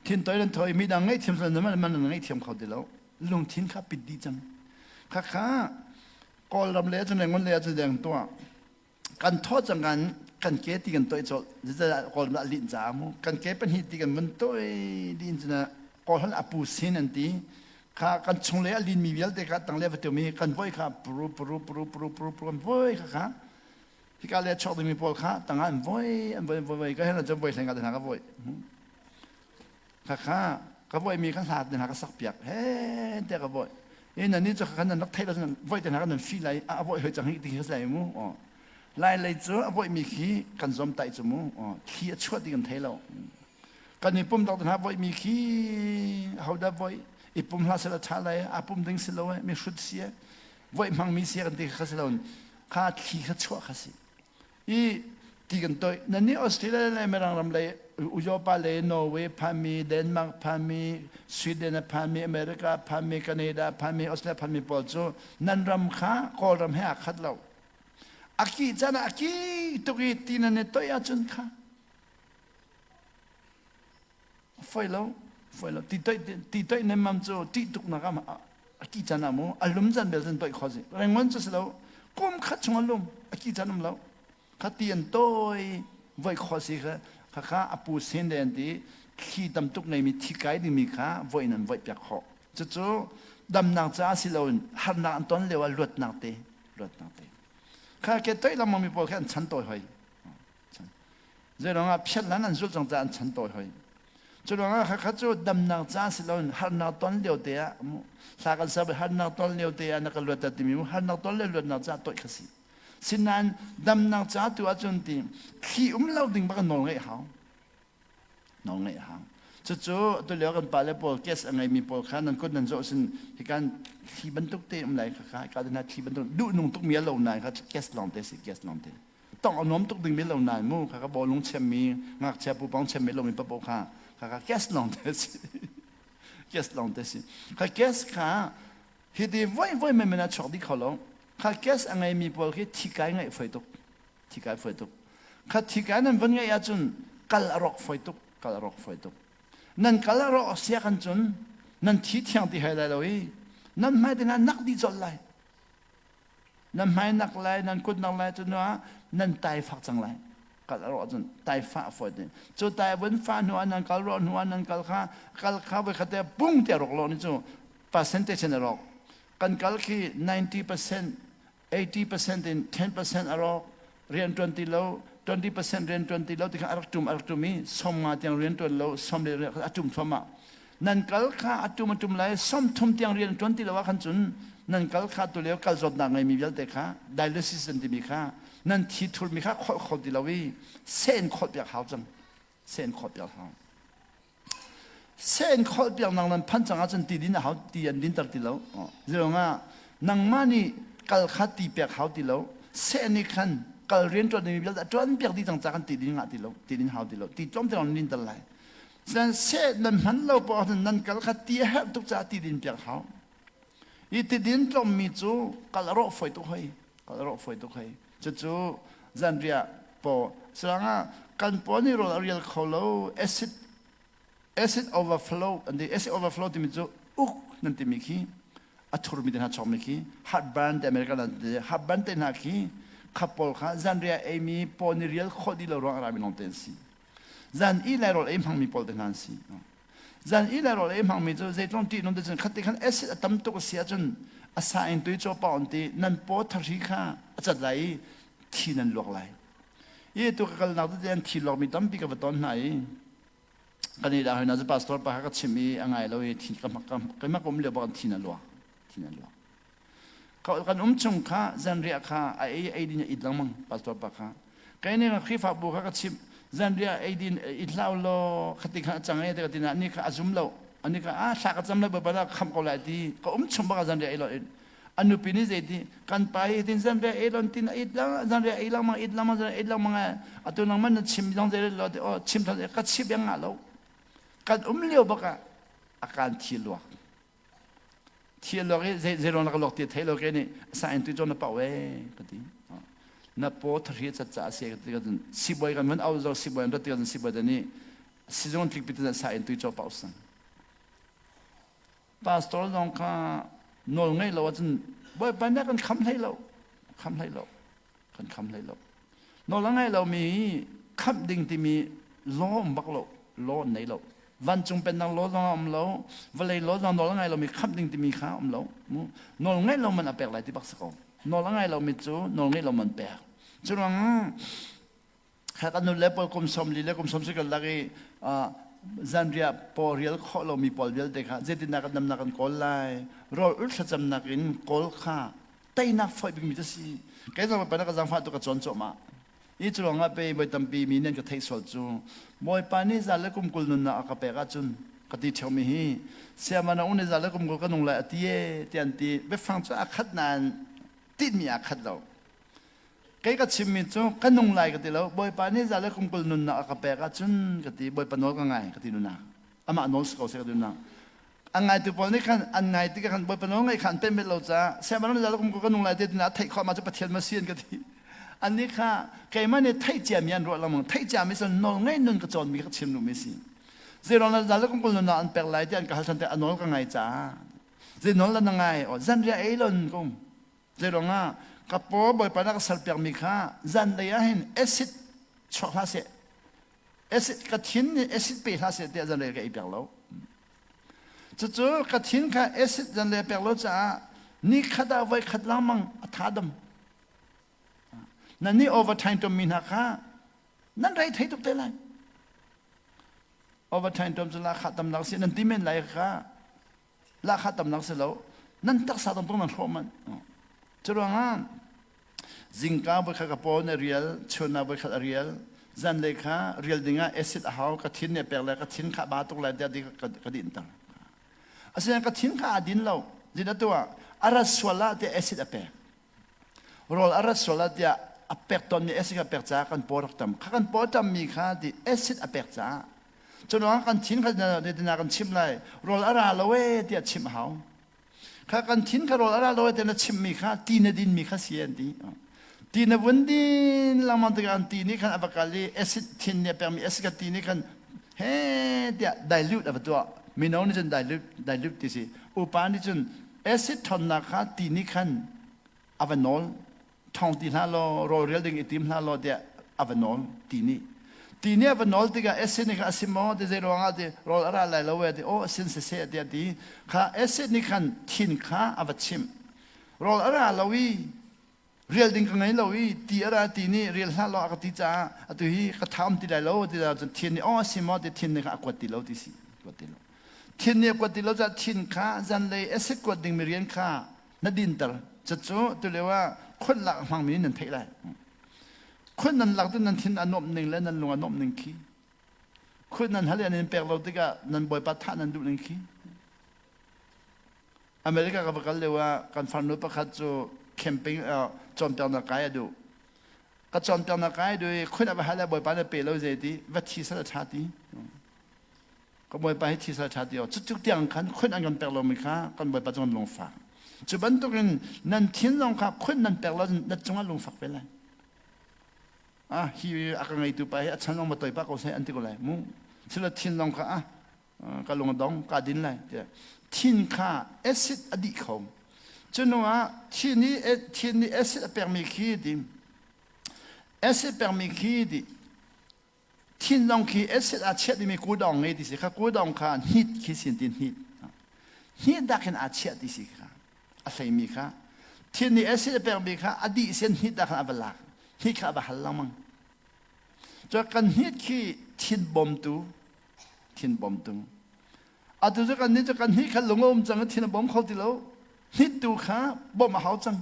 Thin toi nan tho i midang ngaihthiam sal nan man nan ngaihthiam kho ti lo. Lungthin kha pit dih cang. Khakha Kawlram le cun Rangoon le cu deng tuah. Kan thawh cang kan kan ke ti kan toih colh. Zeicahtiah Kawl nih a linh caah mu. Kan ke pahnih ti kan vun toih dih in cun Kawl holh a pu sin an ti. Kha kan chunglei a linmi vialte kha tanglei va tum i kan voi kha puru puru puru puru puru puru kan voi kha kha hika le chuak dingmi pawl kha tangah an voi an voi an voi voi ka hen cun voi hleng ah te hna ka voi. Khakha ka voimi kha hla te hna ka sak piak he te ka voi. I nan ni cu kha nan rak theih lo voi te hna kan nan fi lai a voi hoi cang hi ti khi lai mu. Lai lei cu a voimi khi kan zom tai cu mu. Thli a chuah ti kan thei lo. Kan i pum dok te hna voimi khi hodah voi i pum hla sela tha lai a pum ding si lo mi hrut si voi hmang mi si kan ti kha si lo kha thli kha chuah kha si. I ti kan toih. Nan nih Australia le Mirang ram lei Ujopa le Norway phanmi, Denmark phanmi, Sweden a phanmi, America phanmi, Canada phanmi, Australia phanmi pawl cu nan ram kha Kawlram he aa khat lo. A kih caan ah a kih tuk i ti nan i toih ahcun kha Foi lo, foi lo. Ti toih ti toih nemmam cu ṭih tuknak ah a ki can ah mu a lum can bel cun toih kho si. Rengon cu si lo. Kum khat chung a lum, a ki can um lo. Kha ti an toi voi kho si kha kha kha a pu sen de an ti thli tam tuk ngeimi thi kai dingmi kha voi in an voih piak khawh. Cucu damnak caah si loin harnak an ton lio ah luatnak te, luatnak te. Kha ke toih lengmang mi pawl khi an chan tawi hoi. Zeiruangah phiat lan an zulh cang caah an chan tawi hoi. Cu ruangah khakha cu damnak ca si loin harnak ton lio te ah hla kan ser harnak ton lio te ah na ka luat timi mu harnak ton le luatnak ca toih kha si. Sinain damnak ca tu ahcun ti thli um lo ding bak nawl ngeih hau. Nawl ngeih hau. Cucu tulio kan pale pawl kes a ngeimi pawl kha nan kut nan zawh sin hikan thli bantuk te um lai kha ka hna thli bantuk duh nung tuk mi a lo nai kha kes lawng te si kes lawng te. Tong a nuam tuk ding mi lo nain mu kha ka bawlung chiammi ngakchia pupang chiammi lomi papoh kha kha ka kes lawng te si kes lawng te si kha kes kha hiti voi voi men men a chuak dih kho lo kha kes a ngeimi pawl khi thi kai ngaih foi tuk thi kai foi tuk kha thi kai nan von ngeih ahcun kal a rawk foi tuk kal a rawk foi tuk nan kal a rawk sia kan cun nan thi thiang ti hai lai lo i nan hmai te nak dih colh lai Nan hmai nak lai, nan kut nak lai cu ah nan tai fak cang lai. Kal a rawh cun tai fah a fawi te. Cu tai vun fah hnu ah nan kal rawh hnu ah nan kal kha kal kha voi khat te pung te rawk lo ni cu percentage in a rawk. Kan kal khi 90%, 80% in 10% a rawk rian ṭuan ti lo 20% rian ṭuan ti lo ti kha a rak ṭum a rak ṭum i 50 tiang rian ṭuan lo som le a ṭum thluahmah. Nan kal kha a tum a tum lai 30 tiang rian ṭuan ti lo ah khan cun nan kal kha tu lio kal zawtnak ngeimi vialte kha dialysis an timi kha nan thi thurmi kha kholh kho ti lo i seh in kholh piak hau cang. Seh in kholh piak hau. Seh in kholh piak nang nan phan cang ahcun ti din a hau ti an dinter ti lo. Zirongah nangmah nih kal kha ti pek hau ti lo. Seh nih khan kal rian ṭuan dingmi vialte a ṭuan piak dih cang ca khan ti din ngah ti lo, ti din hau ti lo. Ti tlawm te lawng nan dinter lai. Sinain seh nan hman lo poah ahcun nan kal kha ti a herh tuk caah ti din piak hau. I tidin tlawmmi cu kal a rawh fawi tuk hoi. Kal a rawh fawi tuk hoi. Cucu zanriah paw sirangah kan paw nih rawl a rial kho lo acid acid overflow an ti acid overflow timi cu uk nan timi khi a thurmi te hna chawkmi khi heartburn te American an ti heartburn te hna khi kha pawl kha zanriah eimi paw nih rial khawh dih lo ruang a rami lawng te an si. Zan i lai rawl ei hmangmi pawl te hna an si. Zan i lai rawl ei hmangmi cu zeitlong ṭih nung te cun khat te khan acid a tam tuk a si ahcun a sa in tui caw pa on ti nan paw thahri kha a cat lai i thi nan luak lai. I tu ka kalnak tete an thi luakmi tampi ka va ton hna i kan i dah hoi na cu pastor pa kha ka chim i a ngai lo i thi ka ka um lio bak in thi na luak thi na luak Kan um chung kha zanriah kha a ei ei din a it lengmang pastor pa kha. Kai nih Khrihfabu kha ka chimh zanriah ei din it hlah law khati kha a cang e te ka ti na ni kha a zum lo. Ani kha a thla ka cam lo baibal ah khamh ko lai ti ka um chung bak zanriah ei lo a nupi nih zei ti kan pa hi tin zanriah ei lon tin a it lang zanriah ei lengmang it lengmang zanriah it lengmang atu nangman na chim zong zei lo ti oh chim than ka chim yang ngah lo kan um lio bak ah a kan thi luak Thi a luak i zei ruang ka luak ti thei lo ke nih sa in tu na pau e ka ti. Na paw thahri cat ca a si ka ti ka sibawi kan van au zo sibawi an rat ti ka sibawi te nih sizung tlik pi te sa in tu chaw pau sang. Pastor zong kha nawl ngei lo ahcun bawipa nih kan kham hlei lo kham hlei lo kan kham hlei lo. Nawl a ngai lomi khamh ding timi law um bak lo, law an nei lo. Vancung pennak law zong a um lo, vawlei law zong nawl a ngai lomi khamh ding timi kha um lo. Nawl ngeih lo man a pek lai ti bak si ko. Nawl a ngai lomi cu nawl ngeih lo man pek. Cu ruang kha kan nu le pawl kum 40 le kum 30 lak i zanriah paw rial khawh lomi pawl vialte kha zeitindah kan damnak kan kawl lai rawl ul thlacamnak in kawl kha teinak fawi bikmi cu si kei zong bawipa na ka zaangfah tu ka cawn cuahmah i cu ruangah pei voi tampi mi nan ka theih sual cu bawipa nih za le kum 20 nunnak a ka pek ahcun ka ti ṭheumi hi siama na ung nih za le kum 20 ka nung lai a ti e ti an ti biafang cu a khat nain tinhmi aa khat lo kei ka chimmi cu ka nung lai ka ti lo bawipa nih za le kum 20 nunnak a ka pek ahcun ka ti bawipa nawl ka ngai ka ti nunak amah nawl si ko seh ka ti nunak An ngaitu pawl nih khan an ngai tikah khan Bawipa nawl ngaih kha an pemh lo caah siangpahrang nih kum ka nung lai te tina theih khawh ma cu Pathian ma si an ka ti. Annih kha keimah nih theih ciami an ruah lengmang theih ciami cu nawl ngei nun ka cawnmi ka chim duhmi si. Zeiruang dah zal kum kul nun an pek lai ti an ka hal than te a nawl ka ngai caah zei nawl la na ngai o zanriah ei lon kum zeiruang ah ka paw Bawipa na ka ser piakmi kha zanlei ah hin acid chuak hlah seh acid ka thin nih acid pe hlah seh tiah zanlei ka ei piak lo Cucu ka thin kha acid zan le pek lo caah ni khat ah voi khat lengmang a tha dam. Nan nih overtime ṭommi hna kha nan rei thei tuk te lai. Overtime ṭom cu lahkhah tamnak si nan ti men lai kha lahkhah tamnak si lo nan taksa tam tuk nan hrawh manh. Cu ruangah Zingka voikhat ka paw na rial, chun ah voikhat a rial, zanlei kha rial dingah acid a hau, ka thin nih a pek le ka thin kha a ba tuk lai tiah ka dinter. Asinain ka thin kha aa din lo. Zin atu ah a rat sual ah tiah acid a pek. Rawl a rat sual ah tiah a pek tawnmi acid a pek caah kan paw rak tam. Kha kan paw tammi kha ti acid a pek caah cu ruangah kan thin kha na kan chimh lai rawl a ra lo ee tiah chimh a hau. Kha kan thin kha rawl a ra lo te na chimmi kha ti na dinmi kha si an ti. Ti na vun din lengmang tikah an ti nih khan a va kal i acid thin nih a pekmi acid kha ti nih khan he tiah dilute a va tuah. Mino nih cun dilute dilute ti si. Upa nih cun acid ṭhawnnak kha ti nih khan a va nawl ṭhawng ti hlah law rawl rial ding i tim hlah law tiah a va nawl ti nih ti nih a va nawl tikah acid nih kha a si maw ti zei ruangah ti rawl a ra lai lo e ti aw a sin siseh tiah ti kha acid nih khan thin kha a va chimh rawl a ra lo i rial ding ka ngei lo i ti a ra ti nih rial hlah law a ka ti caah atu hi ka tha um ti lai lo ti cun thin nih aw a si maw ti thin nih kha a kuat ti lo ti si kuat ti lo. Thin nih a kuat ti lo caah thin kha zanlei acid kuat dingmi rian kha na dinter. Cucu tulio ah khuanh lak a hmangmi nih nan theih lai. Khuanh nan lak cu nan thin a nuamh ning le nan lung a nuamh ning khi. Khuanh nan hal i an in pek lo tikah nan bawipa thah nan duh ning khi. America ka va kal lio ah kan farnu pakhat cu camping cawnpiaknak kai a duh. Ka cawnpiaknak kai a duh i khuanh a va hal i bawipa na pe lo zei ti va thi sal a ṭha ti. Ka bawipa hi thi sal a ṭha ti. Cutuk tiang khan khuanh an kan pek lomi kha kan bawipa cu kan lungfak. Cu bantukin nan thin zong kha khuanh nan pek lo na cungah lungfak ve lai. Ah hi a ka ngeitu pa hi a chan zong ma toi pa ko seh an ti ko lai mu. Sila thin zong kha ah ka lung a dong ka din lai tiah thin kha acid a dih kho. Cu ah thin i thin nih acid a pekmi khi ti acid pekmi khi ti thin zong khi acid aa chiah dimi kudawng ngei ti si kha kudawng kha hnit khi sin ti hnit hnit dak hin aa chiah ti si kha a hleimi kha thin nih acid a pekmi kha a dih sin hnit dak khan a va lak hnit kha a va hal lengmang cu kan hnit khi thin bawmtu thin bawmtu atu cu kan nih cu kan hnih kha lung a um cang i thin a bawm kho ti lo hnit tu kha bawmh a hau cang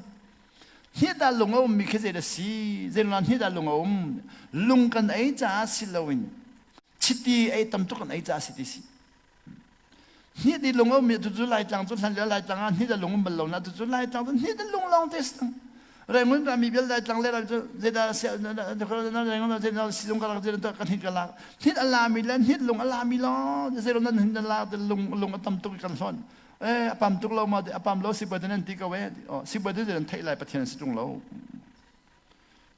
hnit ah lung a ummi khi zei dah si zeiruang hnit ah lung a um lung kan ei caah si loin chiti ei tam tuk kan ei caah si ti si Hnit i lung a ummi tu cu Laitlang cu hlan lio Laitlang ah hnit a lung um bal lo na tu cu Laitlang cu hnit a lung lawng te si Rangoon rami vial Laitlang le ram cu zeidah zeidah silung ka rak zeidah kan hnit ka lak hnit a lami le hnit lung a lami lawng zeidah nan hnit a lak lung lung a tam tuk kan hlon eh a pam tuk lo ma a pam lo sibawi nan ti ko eh sibawi te nan theih lai Pathian si tung lo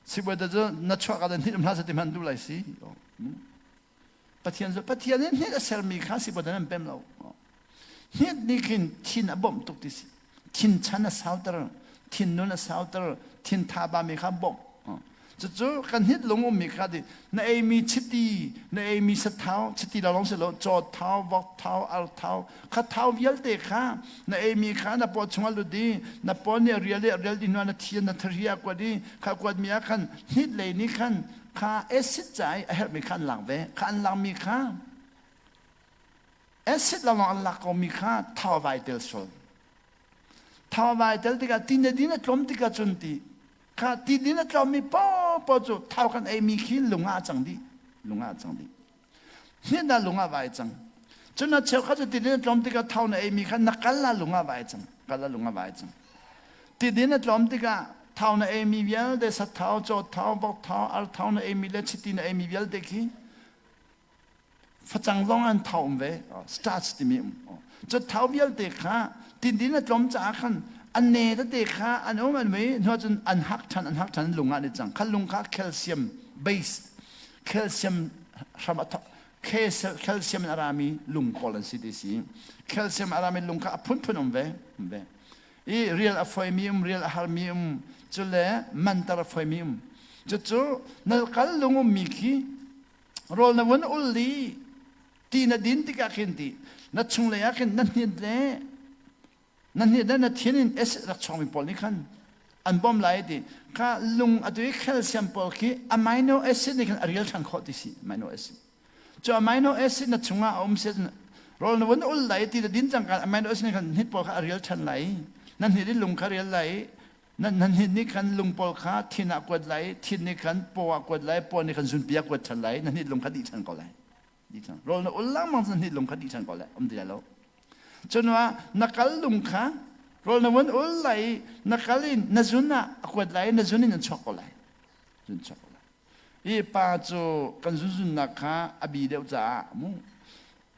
sibawi te cu na chuak ah hnit um hlah sa ti hman duh lai si Pathian cu Pathian nih hnit a sermi kha sibawi an pem lo. Hnit nih khin thin a bawmh tuk ti si. Thin chan a sauter, thin nun a sauter, thin tha bami kha bawmh. Cucu kan hnit lung ummi kha ti na eimi chiti, na eimi sathau, chiti lo lawng si lo, caw thau, vok thau, ar thau, kha thau vialte kha na eimi kha na paw chungah lut i na paw nih a rial i a rial dih hnuah na thi na thari a kuat i kha kuatmi ah khan hnit lei nih khan Kha acid ca i a herhmi kha an lak ve. Kha an lakmi kha acid lawnglawng an lak komi kha thau vai tel sual. Thau vai tel tikah ti na din a tlawm tikah cun ti kha ti din a tlawmmi paohpaoh cu thau kan eimi khi lung ah a cang dih. Lung ah a cang dih. Hnin ah lung ah vai cang. Cun a cheukhat cu ti din a tlawm tikah thau na eimi kha na kal ah lung ah vai cang. Kal ah lung ah vai cang. Ti din a tlawm tikah thau na eimi vialte sathau, cawthau, vokthau, arthau na eimi le chiti na eimi vialte khi facang zong an thau um ve. Starch timi um. Cu thau vialte kha ti din a tlawm caah khan an ne tete kha an um an mui hnu cun an hak ṭhan an hak ṭhan lung ah an i cang. Kha lung kha calcium base calcium hram a thok calcium in a rami lung pawl an si ti si calcium a rami lung kha a phunphun um ve um ve i rial a foimi um rial a harmi um cule mantar a foimi um cucu nal kal lung ummi khi rawl na vun ul li ti na din tikah khin ti na chunglei ah khin na hnit le Na hnit le na thin in acid rak chuakmi pawl nih khan an bawm lai ti kha lung atu i calcium pawl khi amino acid nih khan a rial ṭhan khawh ti si amino acid cu amino acid na chungah a um si rawl na vun ul lai ti na din cang kan amino acid nih khan hnit pawl kha a rial ṭhan lai na hnit i lung kha rial lai na na hnit nih khan lung pawl kha thin ah kuat lai thin nih khan paw ah kuat lai paw nih khan zunpi ah kuat ṭhan lai na hnit lung kha dih ṭhan ko lai dih ṭhan rawl na ul lengmang cun hnit lung kha dih ṭhan ko lai um ti lai lo Cun ah na kal lung kha rawl na vun ul lai i na kal in na zun ah a kuat lai i na zun in an chuak ko lai. Zun chuak ko lai. I pa cu kan zunzunnak kha a bi deuh caah mu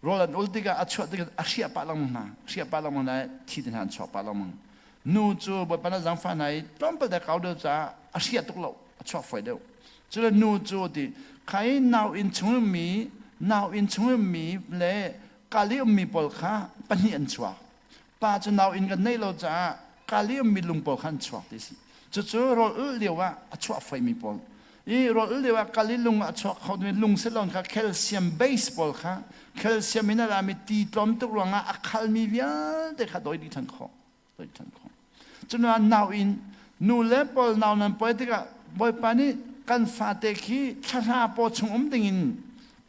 rawl an ul tikah a chuah tikah a hriah pah lengmang hna hriah pah lengmang hna thi te hna an chuak pah lengmang nu cu Bawipa na zaangfah hna i tlawmpal te kau deuh caah a hriah tuk lo a chuak fawi deuh cule nu cu ti khai nau inn chung mi nau inn chung mi le Kali ummi pawl kha pahnih an chuak. Pa cu nau inn kan neih lo caah Kali ummi lung pawl kha an chuak ti si. Cucu rawl ulh lio ah a chuah foimi pawl. I rawl ulh lio ah Kali lung a chuak kho mi lung silon kha calcium base pawl kha calcium in a rami ti tlawm tuk ruangah a khalmi vialte kha doi dih ṭhan khawh. Doi ṭhan khawh. Cun nau inn nu le pawl nau nan pawi tikah Bawipa nih kan fate khi thlahra paw chung um dingin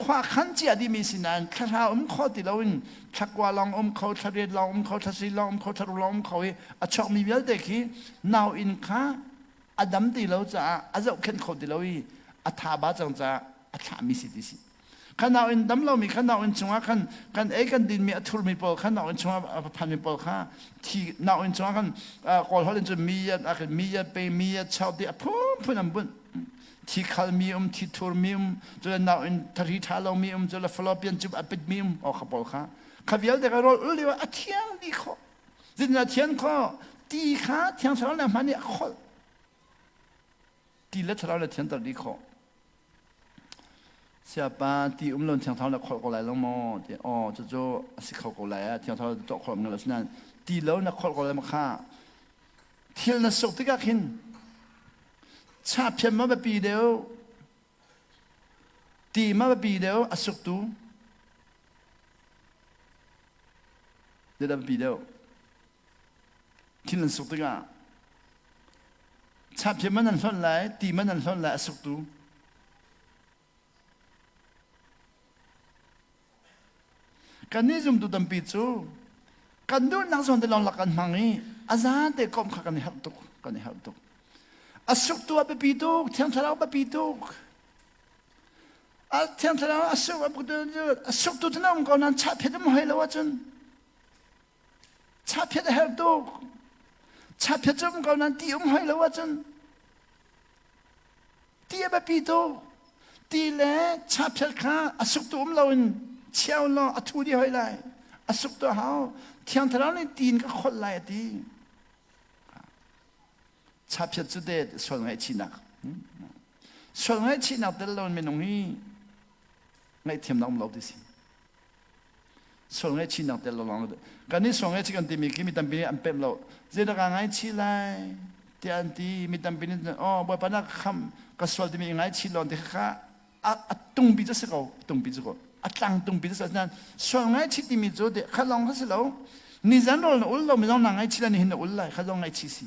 Khua khan cia dihmi si nain thla um kho ti loin thlakua lawng um kho, thlariat lawng um kho, thlasi lawng um kho, thlaruk lawng um kho i a chuakmi vialte khi nauinn kha a dam ti lo caah a zohkhenh kho ti lo i a tha ba cang caah a thlahmi si ti si. Kha nauinn dam lomi kha nauinn chungah khan kan ei kan dinmi a thurmi pawl kha nauinn chungah a phanmi pawl kha thi nauinn chungah khan Kawl holh in cun mi yat mi yat pe mi yat chau ti a phunphun an bunh. Thi khalmi um, thi thurmi um, cun nauinn thari ṭha lomi um, cun fallopian tube a pitmi um, aw kha pawl kha. Kha vialte kha rawl ul lio a thiang dih khawh. Zeitindah thian khawh? Ti kha Thiang Thlarau le hman i a kholh. Ti le Thlarau le thianter dih khawh. Siapa ti um lo Thiang Thlarau le kholh ko lai lo maw? Ti aw cucu a si kho ko lai ah Thiang Thlarau tuah khawh lo asinain ti lo na kholh ko lai ma kha thil na suk tikah khin chaphiam ma biapi deuh ti ma biapi deuh a suktu zeidah biapi deuh thil an suk tikah chaphiam man an hlonh lai ti man an hlonh lai a suktu Kannih zumtu tampi cu kan duhnak zawn te lawng lak kan hmang i a zate komh kha kan i harh tuk kan i harh tuk. A suktu a biapi tuk, Thiang Thlarau biapi tuk. A Thiang Thlarau a suk a suktu cu na um ko nain chahphet um hoi lo ahcun chahphet a herh tuk. Chahphet cu um ko nain ti um hoi lo ahcun Ti a biapi tuk. Ti le chapchar kha a suktu um loin chiao law a thu dih hoi lai. A suktu a hau. Thiang Thlarau nih ti in ka kholh lai a ti. Chapchat cu te sual ngaihchihnak. Sual ngaihchihnak tel loin minung hi ngaihthiamnak um lo ti si. Sual ngaihchihnak tel lo lawng kan nih sual ngaihchih kan timi khi mi tampi nih an pemh lo. Zeidah kaa ngaichih lai tiah an ti. Mi tampi nih oh Bawipa na ka khamh ka sual timi i ngaichih lawn ti kha a tungpi cu si ko tungpi cu ko a tlang tungpi cu si nain sual ngaihchih timi cu te kha lawng kha si lo. Nizan rawl na ul lo mi zong na ngaihchih lai nihin na ul lai kha zong ngaihchih si.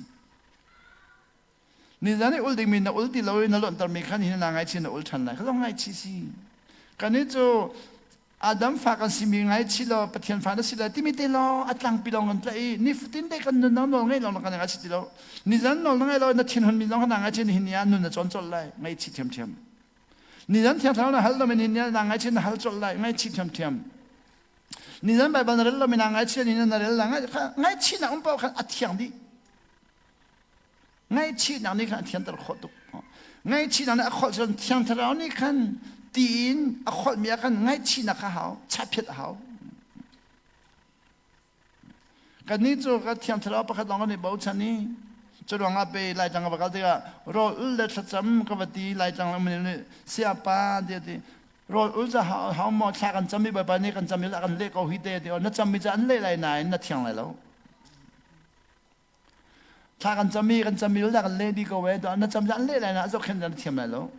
Nizan i ul dingmi na ul ti lo i na lonhtermi khan hin na ngaihchih na ul ṭhan lai. Kha zong ngaihchih si. Kannih cu Adam fa kan simi ngaihchih law Pathian fa na si lai timi te lawng a tlangpi lawng kan tlaih i nifatin te kan nunnak nawl ngeih lawng kan ngaihchih ti lo. Nizan nawl na ngeih lo na thinhun mi zong kha na ngaihchih nihin ni ah nun na cawn colh lai. Ngaihchih ṭhiamṭhiam. Nizan thiang thlarau na hal lo mi nihin ni ah na ngaihchih na hal colh lai. Ngaihchih ṭhiamṭhiam. Nizan Baibal na rel lo mi na ngaihchih ni na rel la ngaihchihnak um paoh khan a thiang dih. Ngaihchihnak nih khan a thianter khawh tuk. Ngaihchihnak nih a kholh cun Thiang Thlarau nih khan tiin a kholhmi ah khan ngaihchihnak kha hau, chaphiat a hau. Kannih cu ka Thiang Thlarau pakhat lawng kan i bochan i cu ruangah pe Laitlang ka va kal tikah rawl ul le thlacam ka va ti Laitlang le nih sayapa tiah ti rawl ul ca hau maw thla kan cam i Bawipa nih kan cam i a kan leh ko hi te ti na cammi cu an leh lai nain na thiang lai lo. Thla kan cam i kan cam i dah kan leh dih ko e na cam an leh lai na zohkhenh na thiam lai lo.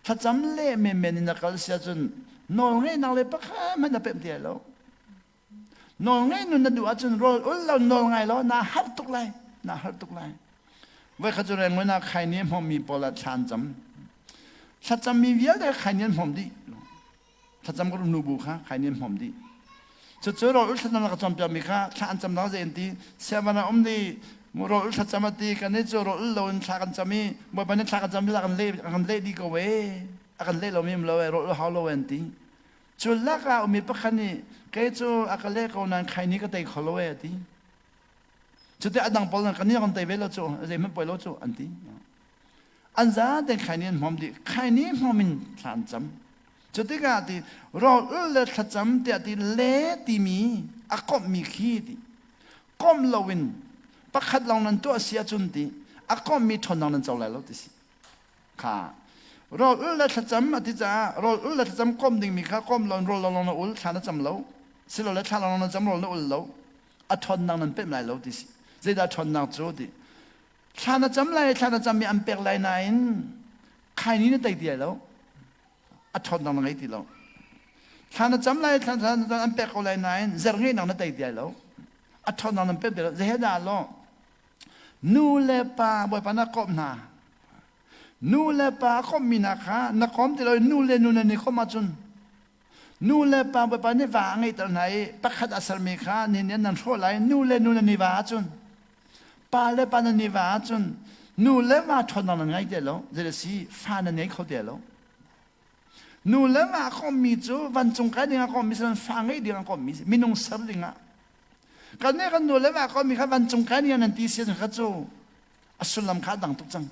Thlacam leh menmen in na kal si ahcun nawl ngeihnak le pakhat hmanh na pemh ti lai lo. Nawl ngeih nun na duh ahcun rawl ul lo nawl ngai lo naa harh tuk lai. Naa harh tuk lai. Voi khat cu Rangoon ah khaini a hmawmmi pawl ah thla an cam. Thlacammi vialte khaini an hmawm dih. Thlacam ka nu bu kha khaini an hmawm dih. Cucu rawl ul thlacam ka cawnpiakmi kha thla an cam dang zei an ti. Siavan ah um di rawl ul thlacam a ti kan i cu rawl ul lo in thla kan cam i Bawipa nih thla kan cam a kan leh a kan leh dih ko e a kan leh lomi um lo e rawl ul hau lo e an ti. Cu lakah ummi pakhat nih kei cu a ka leh ko nain khaini ka tei kho lo e a ti. Cuti a dang pawl kan nih kan tei ve lo cu zeihmanh poi lo cu an ti. An zaten khaini an hmawm dih. Khaini hmawm in thla an cam. Cu tikah ti rawl ul le thlacam tiah ti le timi a komhmi khi ti komh loin pakhat lawng nan tuah si ahcun ti a komhmi ṭhawnnak nan co lai lo ti si. Kha rawl ul le thlacam a ti caah rawl ul le thlacam komh dingmi kha komh loin rawl lawng na ul thla na cam lo silole thla lawng na cam rawl na ul lo a ṭhawnnak nan pemh lai lo ti si. Zeidah ṭhawnnak cu ti Thla na cam lai, thla na cam i an pek lai nain khaini na tei ti lai lo. A ṭhawnnak na ngei ti lo. Thla na cam lai, thla na cam an pek ko lai nain zer ngeihnak na tei ti lai lo. A ṭhawnnak nan pek ti lo. Zei dah law? Nu le pa Bawipa na komh hna. Nu le pa a komhmi hna kha na kom ti lo i nu le nu nan i komh ahcun Nu le pa Bawipa nih va a ngeihter hna i pakhat a sermi kha ni nih nan hrawh lai. Nu le nu nan i va ahcun, pa le pa nan i va ahcun, nu le va ṭhawnnak nan ngei ti lo. Zei si fa nan ngei kho ti lo. Nu le va kommi cu vancung kai ding ah kommi si fa ngei ding ah kommi si minung ser ding ah. Kan nih kan nu le va kommi kha vancung kai ding ah nan ti si kha cu a sullam kha a dang tuk cang.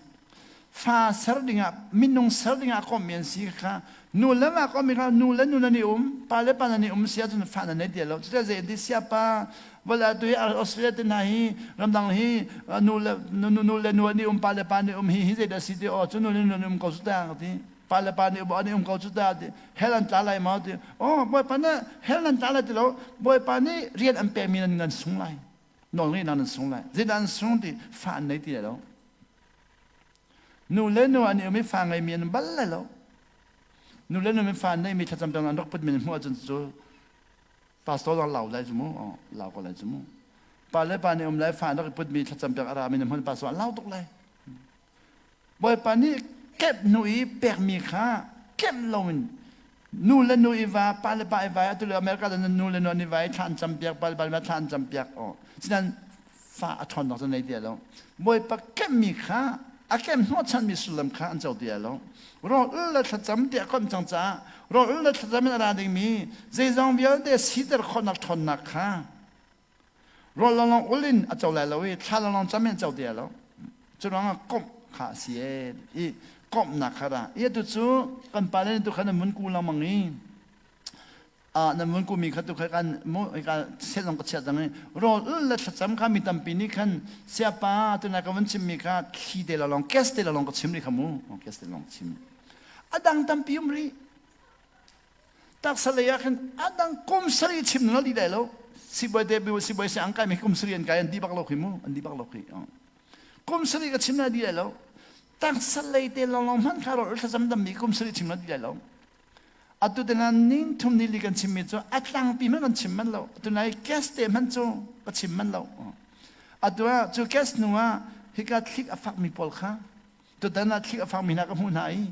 Fa ser dingah minung ser dingah kommi an si kha nu le va kommi kha nu le nu nan i um pa le pa nan i um si ahcun fa nan nei ti lo. Cuticun zei an ti siapa vawlei tu hi Australia te hna hi ramdang hi nu le nu le nu an i um pa le pa an i um hi hi zeidah si ti aw cu nu le nu an um ko cu ta ti pa le pa nih an i um ko cu ta ti hell an tla lai maw ti oh bawipa nih hell nan tla lai ti lo bawipa nih rian an pekmi nan nan sung lai nawl ngeihnak nan sung lai zeidah an sung ti fa an nei ti lai lo nu le nu an i um i fa ngeimi an bal lai lo nu le nu mi fa neimi thlacam peng an rak put min hmuh ahcun cu pastor zong lau lai cu mu lau ko lai cu mu pa le pa nih um lai fa an rak i putmi thlacam pek a ra mi na hmun pastor an lau tuk lai Bawipa nih kemh hnu i pekmi kha kemh loin nu le nu i va, pa le pa i vai, atu le America le nu le nu an i vai, thla an campiak, pa le pa le thla an campiak. Oh. Sinan fa a ṭhawnnak cu nei ti lo. Bawipa kemhmi kha a kem hnawhchanmi sullam kha an co ti lo. Rawl le thlacam tiah komh cang caah rawl le thlacam in a ra dingmi zeizong vialte siter khawhnak ṭhawnnak kha Rawl lawnglawng ul in a co lai lo i thla lawnglawng cam in a co ti lai lo. Cu ruangah komh kha a si ee i komhnak kha ra. I atu cu kan pale nih tu kha nan vun ku lengmang i nan vun kumi kha tu kha kan mu ka set zong ka chiah cang i rawl ul le thlacam kha mi tampi nih khan siapa tunai ka vun chimmi kha thli te lawng kes te lawng ka chim rih kha mu kes te lawng chim a dang tampi um rih Taksa lei ah khin a dang kum sarih chim na li lai lo. Sibawi te sibawi si ang kai mi kum sarih an kai an di bak lo khi mu an di bak lo khi. Kum sarih ka chim na di lai lo. Taksa lei te long long hman kha ro thlacam dam mi kum sarih chim na di lai lo. Atu te nan ning thum ni li kan chim mi cu a tlangpi man kan chim man lo. Atu nai gas te man cu ka chim man lo. Atu ah cu gas hnu ah hika thlik a fak mi pawl kha tutan ah thlik a fak mi hna ka hmuh hna i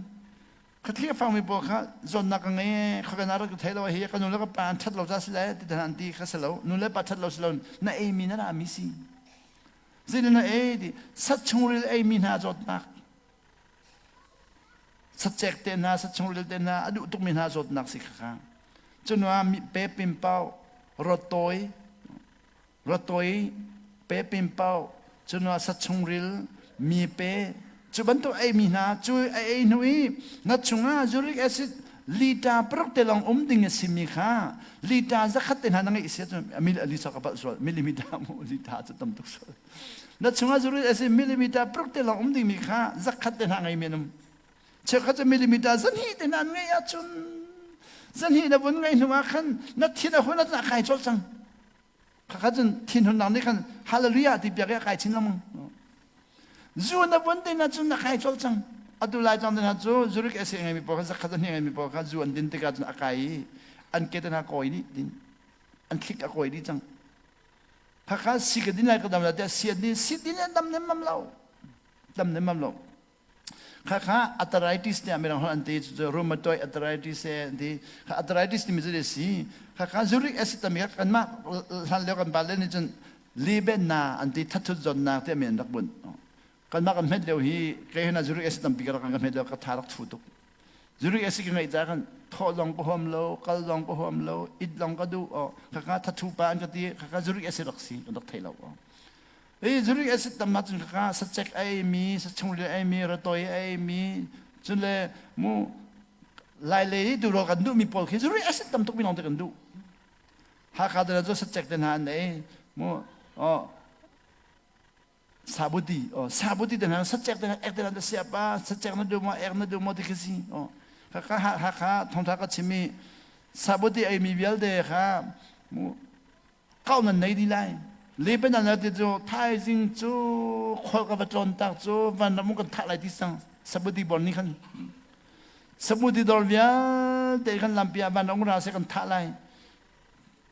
Khatli a fangmi pawl kha zawnnak ka ngei kha kan rak thei lo hi ka nu le ka pa an that lo ca si lai ti an ti kha si lo nu le pa that lo si lo na ei mi na ra mi si zin na ei ti sat chungril ei mi hna zawtnak sacek te hna sat chungril te hna a duh tuk mi hna zawtnak si kha kha cunua mi pe pim pau rotoi Rawtawi pe pimpau cunua sa chungril mi pe cu bantuk eimi hna cu a ei hnu i na chungah uric acid lita paruk te lawng um ding a simi kha lita zakhat te hna na ngeih si ahcun mil ali ka palh sual millimeter mu lita cu tam tuk sual na chungah uric acid millimeter paruk te lawng um dingmi kha zakhat te hna ngei men um cheukhat cu millimeter zahnih te hna an ngeih ahcun zahnih na vun ngeih hnu ah khan na thin a hun a kai colh cang Khakha cun thinhunnak nih khan hallelujah ti piak i a kai chin lengmang. Zu na vun te na cun na kai colh cang. Atu lai cang te hna cu zurich acid ngeimi pawl kha zakhat a hnih ngeimi pawl kha zu an din tikah cun a kai i an ke te hna kawi dih din. An thlik a kawi dih cang. Khakha si ka din lai ka dam lai tiah si an din si din an dam nemmam lo. Dam nemmam lo. Khakha arthritis tiah mirang holh an ti cu rheumatoid arthritis an ti. Kha arthritis timi cu si. Khakha uric acid tami kha kanmah hlan lio kan pale nih cun libenna an ti thathut zawtnak tiah mi an rak bunh. Kanmah kan hmet lio hi kei hna uric acid tampi ka rak kan hmet lio ka tha rak thu tuk. Uric acid ka ngeih caah khan thawh zong ka huam lo, kal zong ka huam lo, it zong ka duh. Khakha thathu pa an ka ti. Khakha uric acid rak si kan rak thei lo. Hi zuri acid tam ahcun kha sacek a eimi, sachungril a eimi, ratoi a eimi, cun le mu lai lei i turawl kan duhmi pawl khi zuri acid tam tukmi lawng te kan duh. Hakha te cu sacek te hna an ei mu oh sabuti oh sabuti te hna sacek te hna ek te hna siap pa sacek na duh maw ek na duh maw ti khi si oh kha Hakha thongtha ka chimmi sabuti eimi vialte kha mu kau nan nei dih lai Lebanon ah ti cu thaizing cu khual ka va tlawn tak cu vanram kan thah lai ti sang sabuti bor nih khan sabuti dor vialte khan lampi ah vanram ra se kan thah lai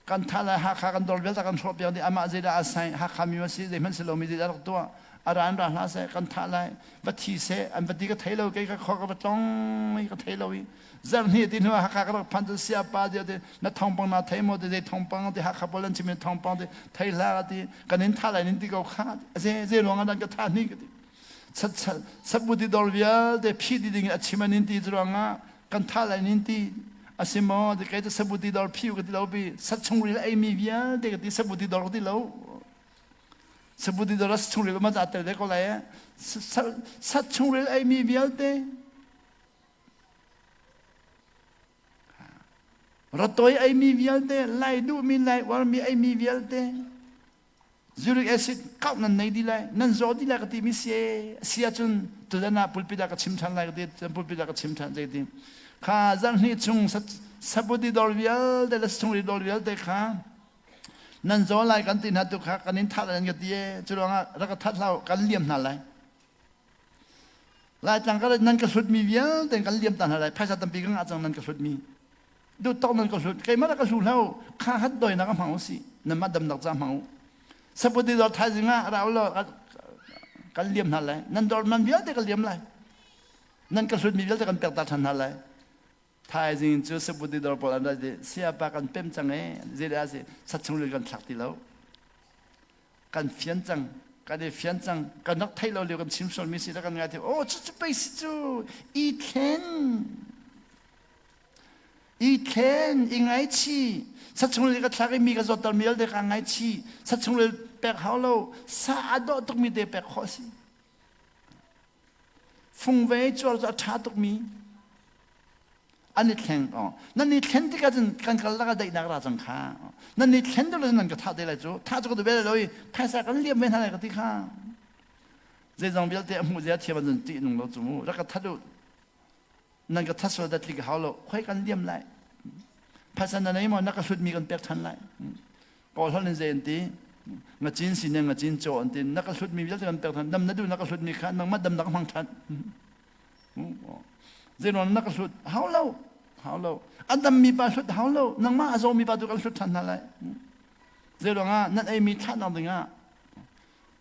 kan thah lai Hakha kan dor vialte kan hrawh piak dih amah zeidah a sai Hakha mi ma si zeihmanh si lomi zeidah rak tuah. A ra an ra hlah seh, kan thah lai. Va thi seh, an va ti ka thei lo, kei ka khua ka va tlong i ka thei lo i. Zarhhnih ti hnu ah Hakha ka rak phan cu siapa ti ti na thawngpang na thei maw ti zei thawngpang ti Hakha pawl an chim thawngpang ti thei hlah ti kan in thah lai nin ti ko kha ze ze ruang ah dan ka thah hni ka ti sabuti dawr vialte phi di ding a chim an in ti ruangah kan thah lai nin ti a si maw ti kei cu sabuti dawr phi ka ti lo pi sat chungril ei mi vialte ka ti sabuti dawr ka ti lo sabuti dawr sat chungril ma za tel ve ko lai sat chungril ei mi vialte Ratoi eimi vialte, lai duhmi, lai uarmi eimi vialte, uric acid kauh nan nei dih lai, nan zaw dih lai ka timi si si ahcun tutan ah pulpit ah ka chim ṭhan lai ka ti, pulpit ah ka chim ṭhan zei ti. Kha zarhhnih chung sabuti dawr vialte le chungri dawr vialte kha nan zaw lai kan ti hna tu kha kan in thah lai nan ka ti e cu ruangah rak ka that hlah kan liam hna lai. Laitlang ka nan ka hlutmi vialte kan liam ta hna lai. Phaisa tampi ka ngah cang nan ka hlutmi. Duh tok nan ka hlut. Keimah rak ka hlu hlah Kha hat doinak a hmang usih. Nanmah damnak ca hmang u. Sapoti dawr thaizing ah ra ulaw kan liam hna lai. Nan dawr man vialte ka liam lai. Nan ka hlutmi vialte kan pek ta ṭhan hna lai. Thaizing cu sabuti dawr pawl an ra ti siapa kan pem cang ee. Zeidah a si? Sachung kan thlak ti lo. Kan fian cang kan i fian cang kan rak theih lo lio kan chim sualmi si kan ngai thiam oh cucu pei si cu i thlen i thlen i ngaichi sachung le ka thlak i mi ka zawtter mi vialte ka ngaichi sachung le pek hau lo sa a dawh tukmi te pek khawh si fungvei cuar cu a ṭha tukmi An i thleng. Nan i thlen tikah cun kan kal lakah daihnak ra cang kha. Nan i thlen deuh lo nan ka thah te lai cu. Thah cu ka duh ve lo i phaisa kan liam ve hna lai ka ti kha. Zeizong vialte a hmuh zia thiam ahcun ṭih nung lo cu mu. Rak ka that u. Nan ka that sual dat tlik hau lo. Khoi kan liam lai. Phaisa na nei maw na ka hlutmi kan pek ṭhan lai. Kawl holh in zei an ti? Ngacin si ne ngacin caw an ti. Na ka hlutmi vialte kan pek ṭhan. Dam na duh na ka hlutmi kha nangmah dam na ka hmang ṭhan. Zeiruang na ka hlut hau lo hau lo a dammi pa hlut hau lo nangmah a zawmi pa tu kan hlut ṭhan hna lai zeiruang ah nan eimi thlahnak dingah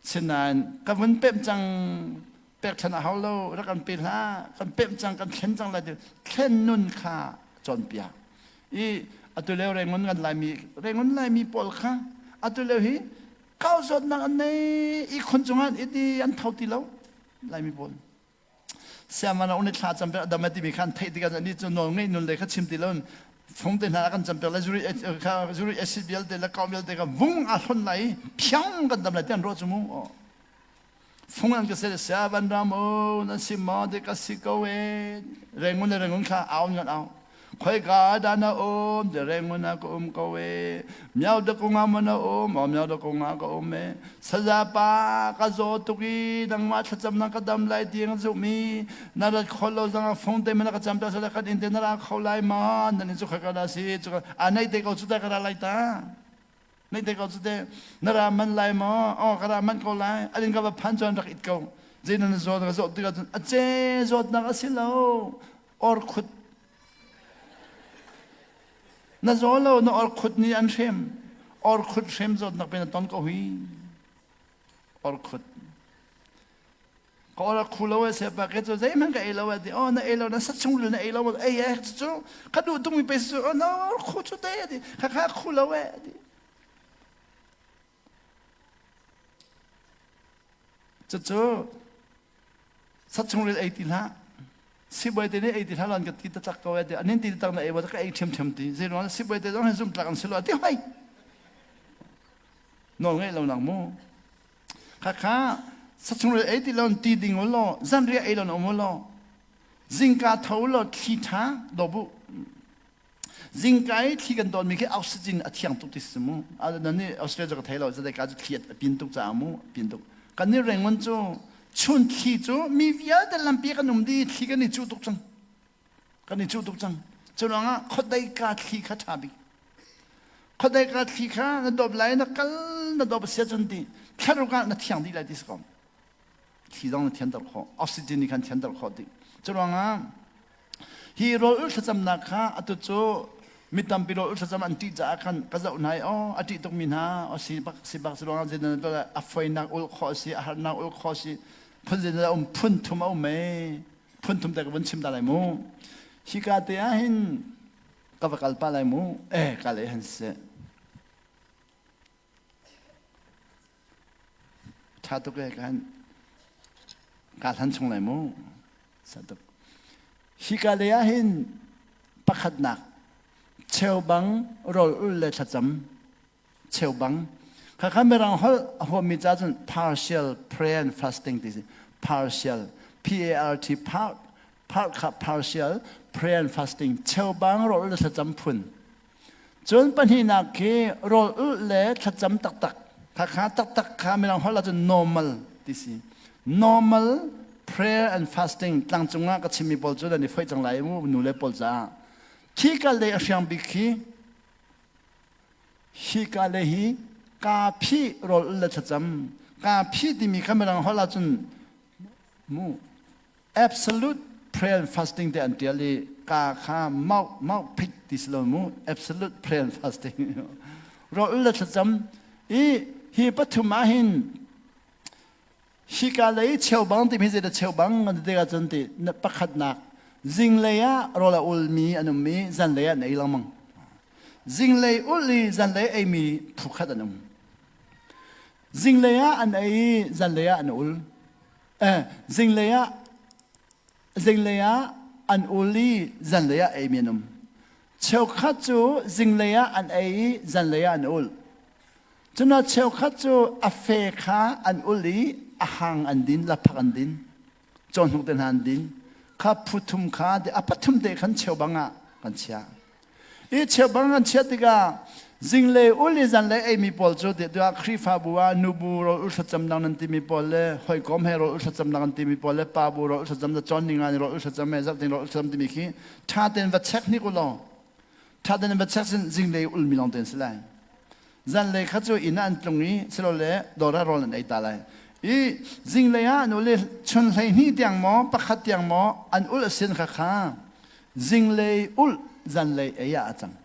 sinain ka vun pemh cang pek ṭhan a hau lo rak kan pe hlah kan pemh cang kan thlen cang lai ti thlen nun kha cawnpiak i atu lio Rangoon kan laimi Rangoon laimi pawl kha atu lio hi kau zawtnak an nei i khun cungah an it i an tho ti lo laimi pawl Siangman ah thla cam pek dam timi kha an theih tikah ni cu nawl ngeih nun le kha chim ti lo fung te hna kan cam pek le zuri kha zuri acid vialte le kau vialte kha vung a hlon lai phiang kan dam lai ti an ruah cu mu fung an ka se sia van ram o nan si ma de ka si ko e rengun le rengun kha au ngan au Khoika dah na um? Ti Rangoon ah ka um ko e. Miao da kung ah maw na um? Aw miao da kung ah ka um e. Saza pa ka zaw tuk i nangmah thlacam na ka dam lai ti ka zumh i na rat khawh lo zong ah phone te na ka cam ta sala kan inn te na ra kho lai ma? Nan in cu khoika dah si? Cu a nei te ko cu ta ka ra lai ta. Nei te ko cu te na ra man lai maw? Aw ka ra man ko lai. Alin ka va phan chuan rak it ko. Zei nan zaw ka zawt tikah cun a ce zawtnak a si lo. Or khut Na zaw lo na orkhut nih an hrem. Orkhut hrem zawtnak pe na ton ko hi. Orkhut. Ka or a khu lo e sepa ke cu zeihmanh ka ei lo e ti. Oh na ei lo na sa chung na ei lo ei e cu ka duh tung mi pe cu oh na orkhu cu te ti. Kha kha khu lo e ti. Cucu sat chungril ei ti hlah sibawi te nih ei ti hlah lan ka ti taktak ko ti anin ti tak na ei ka ei ṭhiamṭhiam ti zeiruang sibawi te zong hi zumtlak an si lo ti hoi nawl ngeih lo nak mu khakha sat chungril ei ti lo ti ding u law zanriah ei lo na um u law zingka tho law thli ṭha do bu Zingka i thli kan tawnmi khi oxygen a thiang tuk ti si mu. Nan nih Australia cu ka thei lo, zadai ka cu thli a pin tuk caah mu, pin tuk. Kan nih Rangoon cu chun thli cu mi vialte lampi kan um dih thli kan i cuh tuk cang. Kan i cuh tuk cang. Cu ruangah khuadei ka thli kha ṭha bik. Khuadei ka thli kha na dawp lai na kal na dawp sia cun ti thlaruk ah na thiang dih lai ti si ko. Thli zong na thianter khawh. Oxygen nih khan thianter khawh dih. Cu ruangah Hi rawl ulh thlacamnak kha atu cu Mi tampi rawl thlacam an ṭih caah khan ka zoh hna i aw a ṭih tukmi hna aw si bak si bak si ruangah zeitin a foinak ul khawh a si a harnak ul khawh a si phun zeitin a um phun thum a um ee phun thum te ka vun chim ta lai mu hika te ah hin ka va kal pa lai mu eh ka le han seh Ṭha tuk ee kan kaa hlan chung lai mu. Sa tuk. Hika lei ah hin pakhatnak cheubang rawl ul le thlacam cheubang khakha mirang holh a huammi ca cun partial prayer and fasting ti si partial P A R T part part kha partial prayer and fasting cheubang rawl ul le thlacam phun Cun pahnihnak khi rawl ulh le thlacam taktak khakha taktak kha mirang holh ahcun normal ti si. Normal prayer and fasting tlangcung ah ka chimmi pawl cu nan i foih cang lai mu nu le pawl caah. Khi ka lei a hriang bik khi hi ka le hi ka phi rawl ulh le thlacam ka phi timi kha mirang holh ahcun mu absolute prayer and fasting te an tial i ka kha mau mau phit ti si lo mu absolute prayer and fasting rawl le thlacam i hi pathum ah hin hika lei cheubang ti mi zei da cheubang an ti tikah cun ti pakhatnak zinglei ah rawl a ulmi an um i zanlei ah an ei lengmang zinglei ul i zanlei eimi phu khat an um zinglei ah an ei i zanlei ah an ul Zinglei ah zinglei ah an ul i zanlei ah eimi an um. Cheukhat cu zinglei ah an ei i zanlei ah an ul. Cun cheukhat cu a fe kha an ul i a hang an din, laphak an din, cawhnuk te hna an din. Kha phu thum kha a pathum te khan cheubang ah kan chiah. I cheubang an chiah tikah zinglei ul i zanlei eimi pawl cu tiah Khrihfabu ah nubu rawl ul thlacam dang nan timi pawl le hawikom he rawl ul thlacam dang an timi pawl le pabu rawl ul thlacam le cawn ninga ni rawl ul thlacam he zarhting rawl ul thlacam timi khi ṭha tein va check hnik u law ṭha tein va check sin zinglei ulmi lawng tein si lai. Zanlei kha cu inn ah an tlung i silole dawr ah rawl an ei ta lai. I zinglei ah an ul i chun 12 tiang maw pakhat tiang maw an ul a sin kha kha zinglei ulh zanlei ei ah a cang.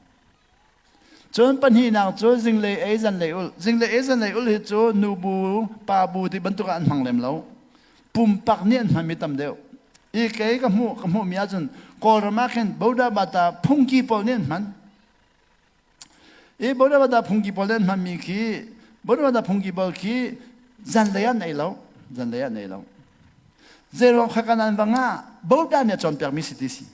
Cun pahnihnak cu zinglei ei zanlei ulh. Zinglei ei zanlei ulh hi cu nubu pabu ti bantuk ah an hmang lem lo. Pumpak nih an hmanmi tam deuh. I kei ka hmuh ka hmuhmi ahcun Kawlram ah khin Boda Bata phungki pawl nih an hman. I Boda Bata phungki pawl nih an hmanmi khi Boda Bata phungki pawl khi zanlei ah an ei lo. Zanlei ah an ei lo. Zeiruang kha kan an va ngah? Boda nih a cawnpiakmi si ti si.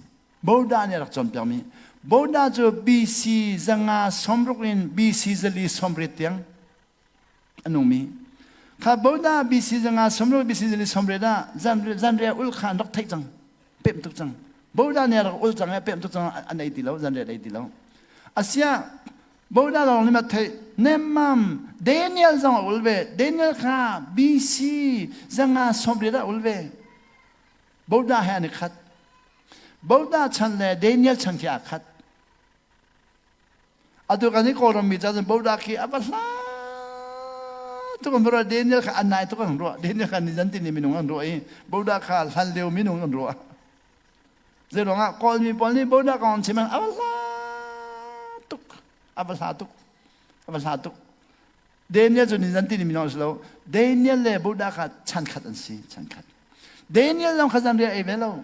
Boda nih a rak cawnpiakmi. Boda cu BC 560 in BC 490 tiang a nungmi. Kha Boda BC 560 BC 490 ah zanriah ul kha an rak theih cang. Pem tuk cang. Boda nih a rak ul cang i pem tuk cang an ei ti lo, zanriah ei ti lo. Asiah Boda lawng nih ma theih nemmam Daniel zong a ul ve Daniel kha BC 590 ah ul ve Boda he an i khat Boda chan le Daniel chan khi aa khat atu kan i Kawlram mi ca cun Boda khi a va hla tuk an ruah Daniel kha an nai tuk an ruah Daniel kha ni zan tini minung an ruah i Boda kha hlan lio minung an ruah Zeiruangah Kawlmi pawl nih Buddha kong an chim a va hla tuk, a va hla tuk, a va hla tuk. Daniel cu nizan tini minung a si lo. Daniel le Buddha kha chan khat an si, chan khat. Daniel zong kha zanriah ei ve lo.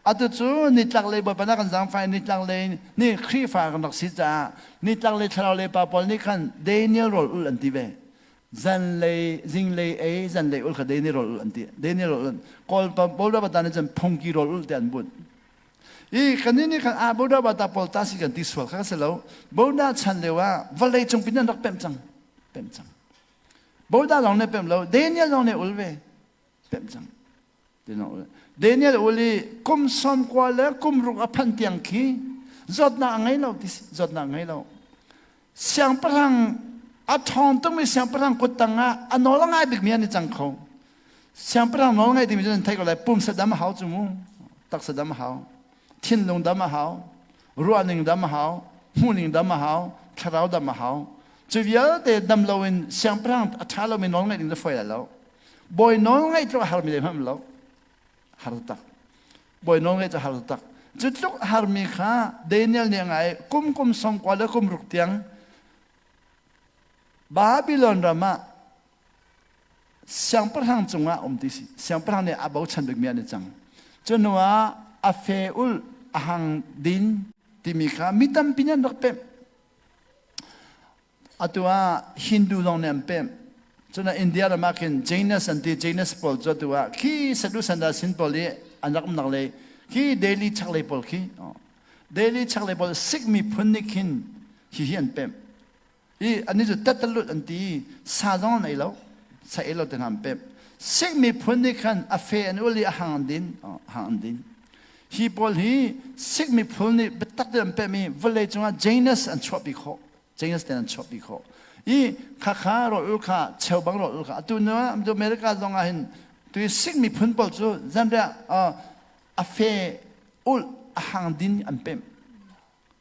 Atu cu nitlak lei Bawipa na kan zaangfah i nitlak lei nih Khrihfa kan rak si caah nitlak lei thlarau lei pa pawl nih khan Daniel rawl ul an ti ve. Zanlei zinglei ei zanlei ul kha deni rawl ul an ti deni rawl ul kawl Buddha bata nih cun phungki rawl ul te an bunh i kan nih khan a Buddha bata pawl ta si kan ti sual kha si lo Buddha chan lio ah vawlei cung pin an rak pemh cang pemh cang Buddha lawng nih pemh lo Daniel lawng nih ul ve pemh cang Daniel ul i kum 90 le kum ruk a phanh tiang khi zawtnak a ngei lo ti zawtnak a ngei lo siangpahrang a ṭhawng tukmi siangpahrang kut tangah a nawl a ngai bikmi an i cang kho siangpahrang nawl ngai timi cu nan theih ko lai pumsa dam a hau cu mu taksa dam a hau thinlung dam a hau ruahning dam a hau hmuhning dam a hau thlarau dam a hau cu vialte dam loin siangpahrang a ṭha lomi nawl ngaih ding cu fawi lai lo Bawi nawl ngaih tluk a harmi zei hmanh lo. Har tak. Bawi nawl ngaih cu har tak. Cu tluk harmi kha Daniel nih a ngai kum kum sawmkua le kum ruk tiang Babylon ram ah siangpahrang cungah um ti si. Siangpahrang nih a bochan bikmi an i cang. Cu hnu ah a fe ul a hang din timi kha mi tampi nih an rak pemh. Atu ah Hindu zong nih an pemh. Cun India ram ah khin Jainus an ti. Jainus pawl cu atu ah khi Sadhu Sanda sin pawl i an rak umnak lei khi Delhi chaklei pawl khi Delhi chaklei pawl Sikh miphun nih khin hihi an pemh. I annih cu tatalut an ti sa zong an ei lo. Sa ei lo te hna an pemh. Sikh miphun nih khan a fe an ul i a hang an din. Hang an din. Hi pawl hi Sikh miphun nih biatak tein an pemh i vawlei cungah Jainus an chuahpi khawh. Jainus ten an chuahpi khawh. I khakha rawl ul kha cheubang rawl ul kha atu nu America zong ah hin tu Sikh miphun pawl cu zanriah a fe ul a hang din an pemh.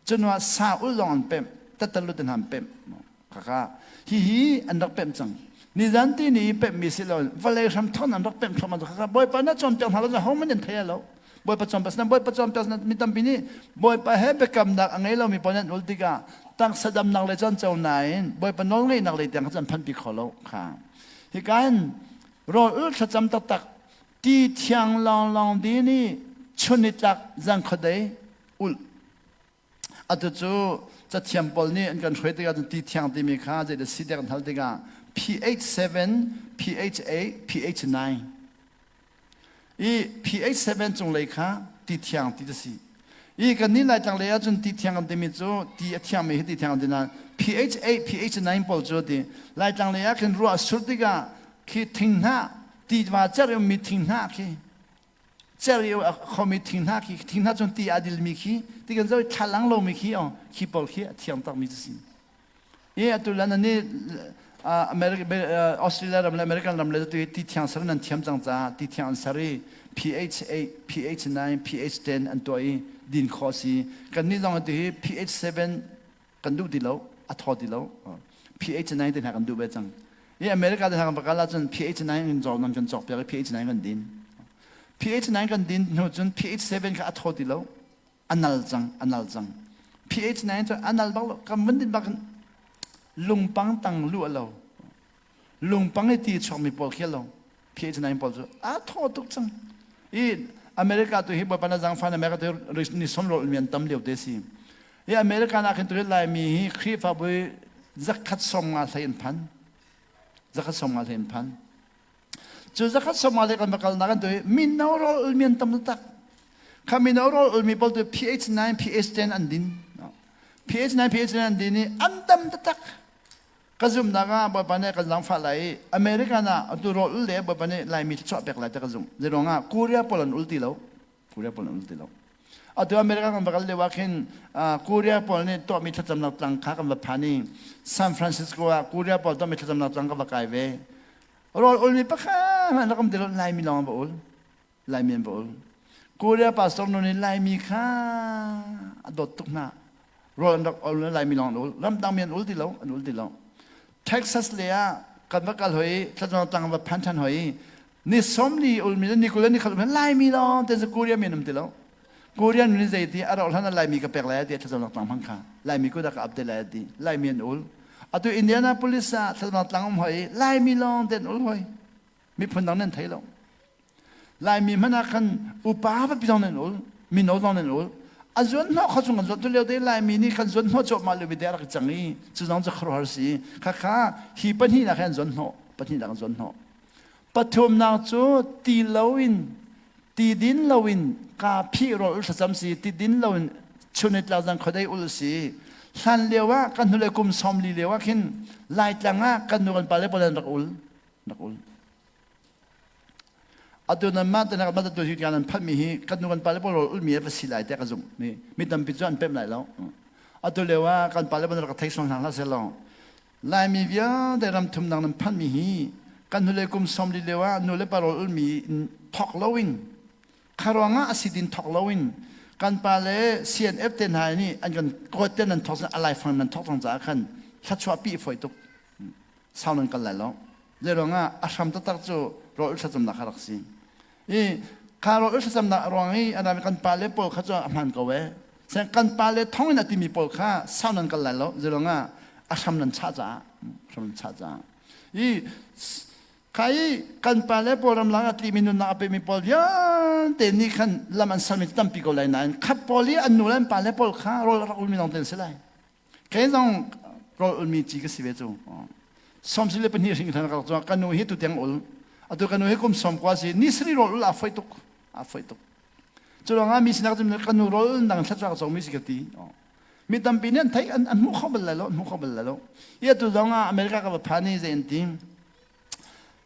Cunua sa ul lawng an pemh, tatalut in an pemh. Khakha hihi an rak pemh cang. Nizan ti ni pemhmi si lo vawlei hram thon an rak pemh thluahmah khakha Bawipa na cawnpiak hna lo ho man in thei lo. Bawipa cawnpiak sinan Bawipa cawnpiak sinan mi tampi nih Bawipa he biakamnak a ngei lomi pawl an ul tikah taksa damnak le cun co nain Bawipa nawl ngeihnak lei tiang kha an phanpi kho lo kha. Hika in rawl ul thlacam taktak ti thiang lawnglawng din i chun ni tlak zan khuadei ulh. Atu cu cathiam pawl nih an kan hruai tikah cun ti thiang timi kha zeidah si tiah kan hal tikah pH 7, pH 8, pH 9. I pH 7 cunglei kha ti thiang ti a si. I kan nih Laitlang lei ahcun ti thiang kan timi cu ti a thiangmi hi ti thiang kan ti nain pH 8, pH 9 pawl cu ti Laitlang lei ah khin ruah a sur tikah khi thinghnah tiva cer i ummi thinghnah khi cer i a khomi thing hna khi thing hna cun ti a dilmi khi ti kan zoh i thlalang lomi khi oh khi pawl khi a thiang takmi cu si i atu lan ani America Australia ram le American ram le tu ti thiang ser nan thiam cang caah ti thiang an ser i pH 8 pH 9 pH 10 an tuah i din khawh si kan nih zong tu hi pH 7 kan duh ti lo a thaw ti lo pH 9 te hna kan duh ve cang i America te hna kan va kal ahcun pH 9 in zawk nan kan cawk piak i pH 9 kan din pH 9 kan din hnu cun pH 7 kha a thaw ti lo a nal cang a nal cang pH 9 cu a nal bak lo kan vun din bak lungpang tang lu a lo lungpang i ti chuakmi pawl khi lo pH 9 pawl cu a thaw tuk cang i America tu hi Bawipa na zangfan America tu ni som rol mi an tam lio te si i America na khin tu Laimi hi Khrihfabu zakhat som nga hlei an phan zakhat som nga hlei an phan cu zakhat som nga hlei kan va kal na kan tu hi mino rol mi an tam tak kha mino rol mi pawl tu pH 9 pH 10 an din pH 9 pH 10 an din i an dam taktak Ka zumhnak ah Bawipa nih kan zaangfah lai i American ah atu rawl ul le Bawipa nih Laimi thluachuah pek lai ti ka zumh. Zeiruangah Korea pawl an ul ti lo. Korea pawl an ul ti lo. Atu America kan va kal lio ah khin Korea pawl nih tuahmi thlacamnak tlang kha kan va phan i San Francisco ah Korea pawl tuahmi thlacamnak tlang ka va kai ve. Rawl ulmi pakhat hmanh rak um ti lo Laimi lawng an va ul. Laimi an va ul. Korea pastor nu nih Laimi kha a dawt tuk hna. Rawl an rak ul Laimi lawng an ul. Ramdang mi an ul ti lo, an ul ti lo. Texas le ah kan va kal hoi, thlacam tlang va phan than hoi. Ni sawmli ulmi le ni kul le ni khat ulmi Laimi lawng te Korea mi an um ti lo. Korean mi zei ti a rauh hlan ah Laimi ka pek lai ti thlacam tlang hmang kha. Laimi kut ah ka update lai ti. Laimi an ul. Atu Indianapolis ah thlacam tlang um hoi, Laimi lawng te an ul hoi. Miphun dang nan thei lo. Laimi hmanh ah khan upa papi zong nan ul, mino zong nan ul. A zuan hnawh kha chung kan zuan tu lio te Laimi nih kan zuan hnawh cuahmah lio mi te a rak cang i cu zong cu khuaruahhar si. Khakha hi pahnihnak he an zuan hnawh, pahnihnak an zuan hnawh. Pathumnak cu ti loin ti din loin kaa phih rawl ul thlacam si, ti din loin chun ni tlak zan khuadei ul si. Hlan lio ah kan hnulei kum 40 lio ah khin Laitlang ah kan nu kan pa le pawl an rak ul, rak ul. Atu nan mah te nak tu hi kan phanh mi hi kan nu kan pale pawl ulmi va si lai tiah ka zumh. Mi mi tampi cu an pemh lai lo. Atu lio ah kan pale pawl rak thei sual hna hlah seh law Laimi vialte ram thumnak nan phanh mi hi kan hnulei kum 40 lio ah nu le pa rawl ulmi thok loin kharuangah a si din thok loin kan pa le CNF te hna nih an kan kawt te nan thok a laifang nan thok cang caah khan thlachuah pi foi tuk sau nan kal lai lo. Zeiruangah a hram taktak cu rawl thlacamnak kha rak si. I Kha rawl ul thlacamnak a ruang i a kan pale pawl kha cu a hmaan ko ee. Kan pale thong in a timi pawl kha sau nan kal lai lo. Zeiruangah a hram nan chah caah hram nan chah caah. I kha i kan pale pawl ramlak a tlimi nunnak a pemi pawl vialte nih khan lam an sermi tampi ko lai nain khat pawl i an nu le an pale pawl kha rawl a rak ulmi lawng te an si lai. Kei zong rawl ulmi ci ka si ve cu. 22 hring hlan ka rak ka nu hi tutiang ul. Atu ka nu hi kum 90 si. Ni sari rawl ul a foi tuk. A foi tuk. Cu ruangah mi sinak cun ka nu rawl nang thlatrak cong mi si ka ti. Mi tampi nih an theih an hmu kho bal lai lo, an hmu kho bal lai lo. I atu zong ah America ka va phan i zei an ti.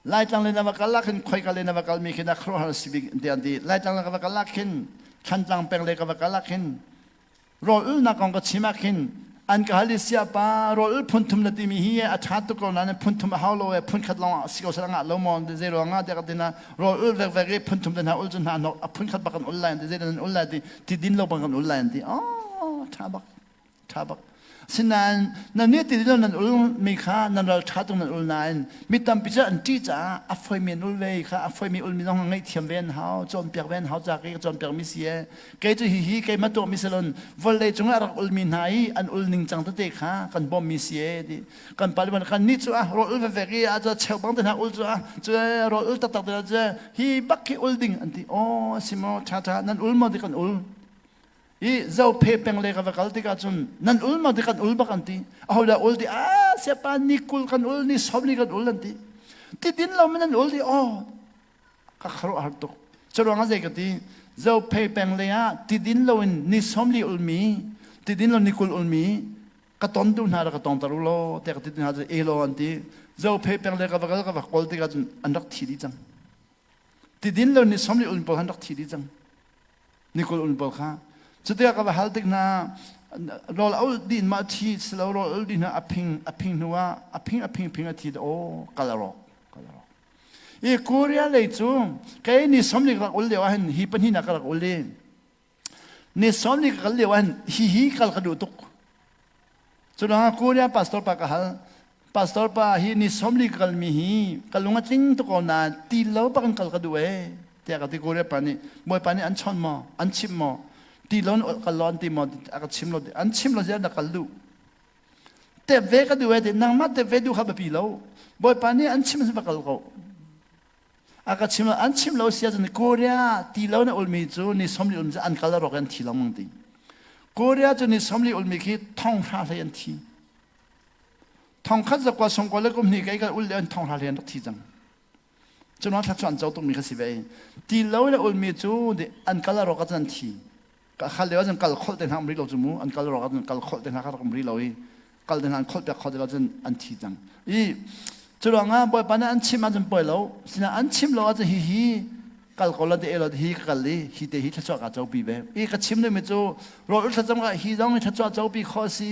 Laitlang le na va kal ah khin khoika le na va kal mi khi na khuaruahhar si bik ti an ti. Laitlang le ka va kal ah khin Thlantlang peng le ka va kal ah khin Rawl ulnak kong ka chim ah khin an ka hal i siapa rawl ul phun thum na timi hi a ṭha tuk ko nain phun thum a hau lo e phun khat lawng ah si ko seh ngah lo maw zei ruang ah tiah ka ti na rawl ul vekvek i phun thum te hna ul cu hna hnok a phun khat bak kan ul lai an ti zei nan ul lai ti ti din lo bang kan ul lai an ti oh ṭha bak ṭha bak Sinain nan nih ti lo nan ul mi kha nan ral ṭha tuk nan ul nain mi tampi cu an ṭih caah a foimi an ul ve kha a foimi ulmi zong ngaihthiam ve an hau cawnpiak ve an hau ca ke ka cawnpiak mi si e kei cu hihi keimah tuahmi si loin vawlei cungah rak ulmi hna i an ul ning cang tete kha kan bawmmi si e ti kan pa kan nih cu ah rawl ul vevek i a cu cheu bang te hna ul cu ah cu rawl ul taktak te cu hi bak khi ul ding an ti aw si maw ṭha ṭha nan ul maw ti kan ul i zo phe peng le ka va kal tikah cun nan ul maw ti kan ul bak an ti aho dah ul ti a siapa ni 20 kan ul ni 40 kan ul an ti ti din lo men nan ul ti aw ka kharuah har tuk. Curuang ah zei ka ti? Zophei peng lei ah tidin loin ni 40 ulmi, tidin lo ni 20 ulmi ka ton tu hna ra ka tong tar u law tiah ka ti hna cu elaw an ti. Zophei peng lei ka va kal ka va kawl tikah cun an rak thi dih cang. Tidin lo ni 40 ulmi pawl an rak thi dih cang. Ni 20 ulmi pawl kha. Cutikah ka va hal tik hna rawl a ulh dih ma thi silo rawl ulh dih hna a phing a phing hnu ah a phing a phing phing a thi aw kal a rawk kal a rawk. I Korea lei cu kei ni 40 rak ul lio ahhin hi pahnih nak ka rak ul i ni 40 ka kal lio ahhin hi hi kal ka duh tuk. Curuangah Korea pastor pa ka hal. Pastor pa hi ni 40 ka kalmi hi ka lung a tling tuk ko nain ti lo bak in kal ka duh ee tiah ka ti. Korea pa nih Bawipa nih an chawnh maw an chimh maw ti lo in kal lo an ti maw a ka chim lo an chim lo ziah na kal duh. Tep ve ka duh e ti nangmah tep ve duh kha biapi lo. Bawipa nih an chim va kal ko. A ka chim lo an chim lo sia cun Korea ti lo na ulmi cu ni 40 ulmi cu an kal rawk an thi lengmang ti. Korea cu ni 40 ulmi khi thong hra hlei an thi. Thong khat zakua songkua le kum hnih kai kal ul le an thong hra hlei an rak thi cang. Cun thla cu an co tukmi kha si ve. Ti lo le ulmi cu an kal rawk ah an thi. Kal lio ahcun kal kholh te hna um rih lo cu mu an kal rawk ahcun kal kholh te hna kha rak um rih lo i kal te hna an kholh piak kho ti lo cun an thi cang i curuangah Bawipa nih an chim ahcun poi lo sinain an chim lo ahcun hihi kal ko la te lo hi ka kal i hi te hi thluachuah ka copi ve i ka chim dingmi cu rawl ul thlacam ka hi zong hi thluachuah copi kho si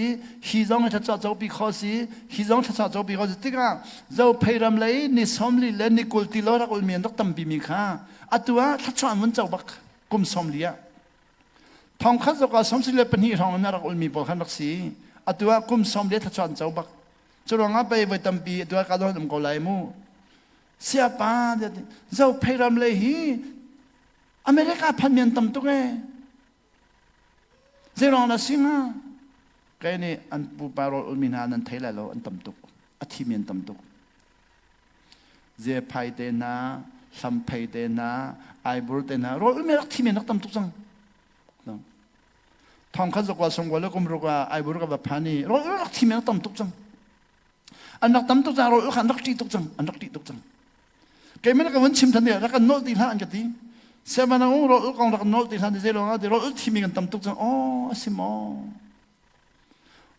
hi zong hi thluachuah copi kho si hi zong thluachuah copi kho si tikah zophei ram lei ni 40 le ni 20 ti lo rak ulmi an rak tampi mi kha atu ah thluachuah an vun co bak kum 40 ah thongkhat zok ah 32 hrawng in a rak ulmi pawl khan rak si. Atu ah kum 40 thluachuah an co bak. Cu ruangah pei voi tampi atu ah ka um ko lai mu. Siapa zo phei ram lei hi America phan mi an tam tuk ee. Zei ruang dah si hnga? Kei nih an pupa rawl ulmi hna nan thei lai lo an tam tuk. A thi mi an tam tuk. Zephai te hna, hlamphei te hna, aibur te hna, rawl ulmi rak thimi rak tam tuk cang. Thong khat zakua songkua le kum ruk ah aibur ka va phan i rawl ul rak thimi rak tam tuk cang. An rak tam tuk cang, rawl ul kha an rak ṭih tuk cang, an rak ṭih tuk cang. Keimah ka vun chim than rak kan nolh ti hlah an ka ti. Siamanang rawl ul kong rak nolh ti hlah ti zei ruangah ti rawl ul thimi kan tam tuk cang. Aw, a si maw?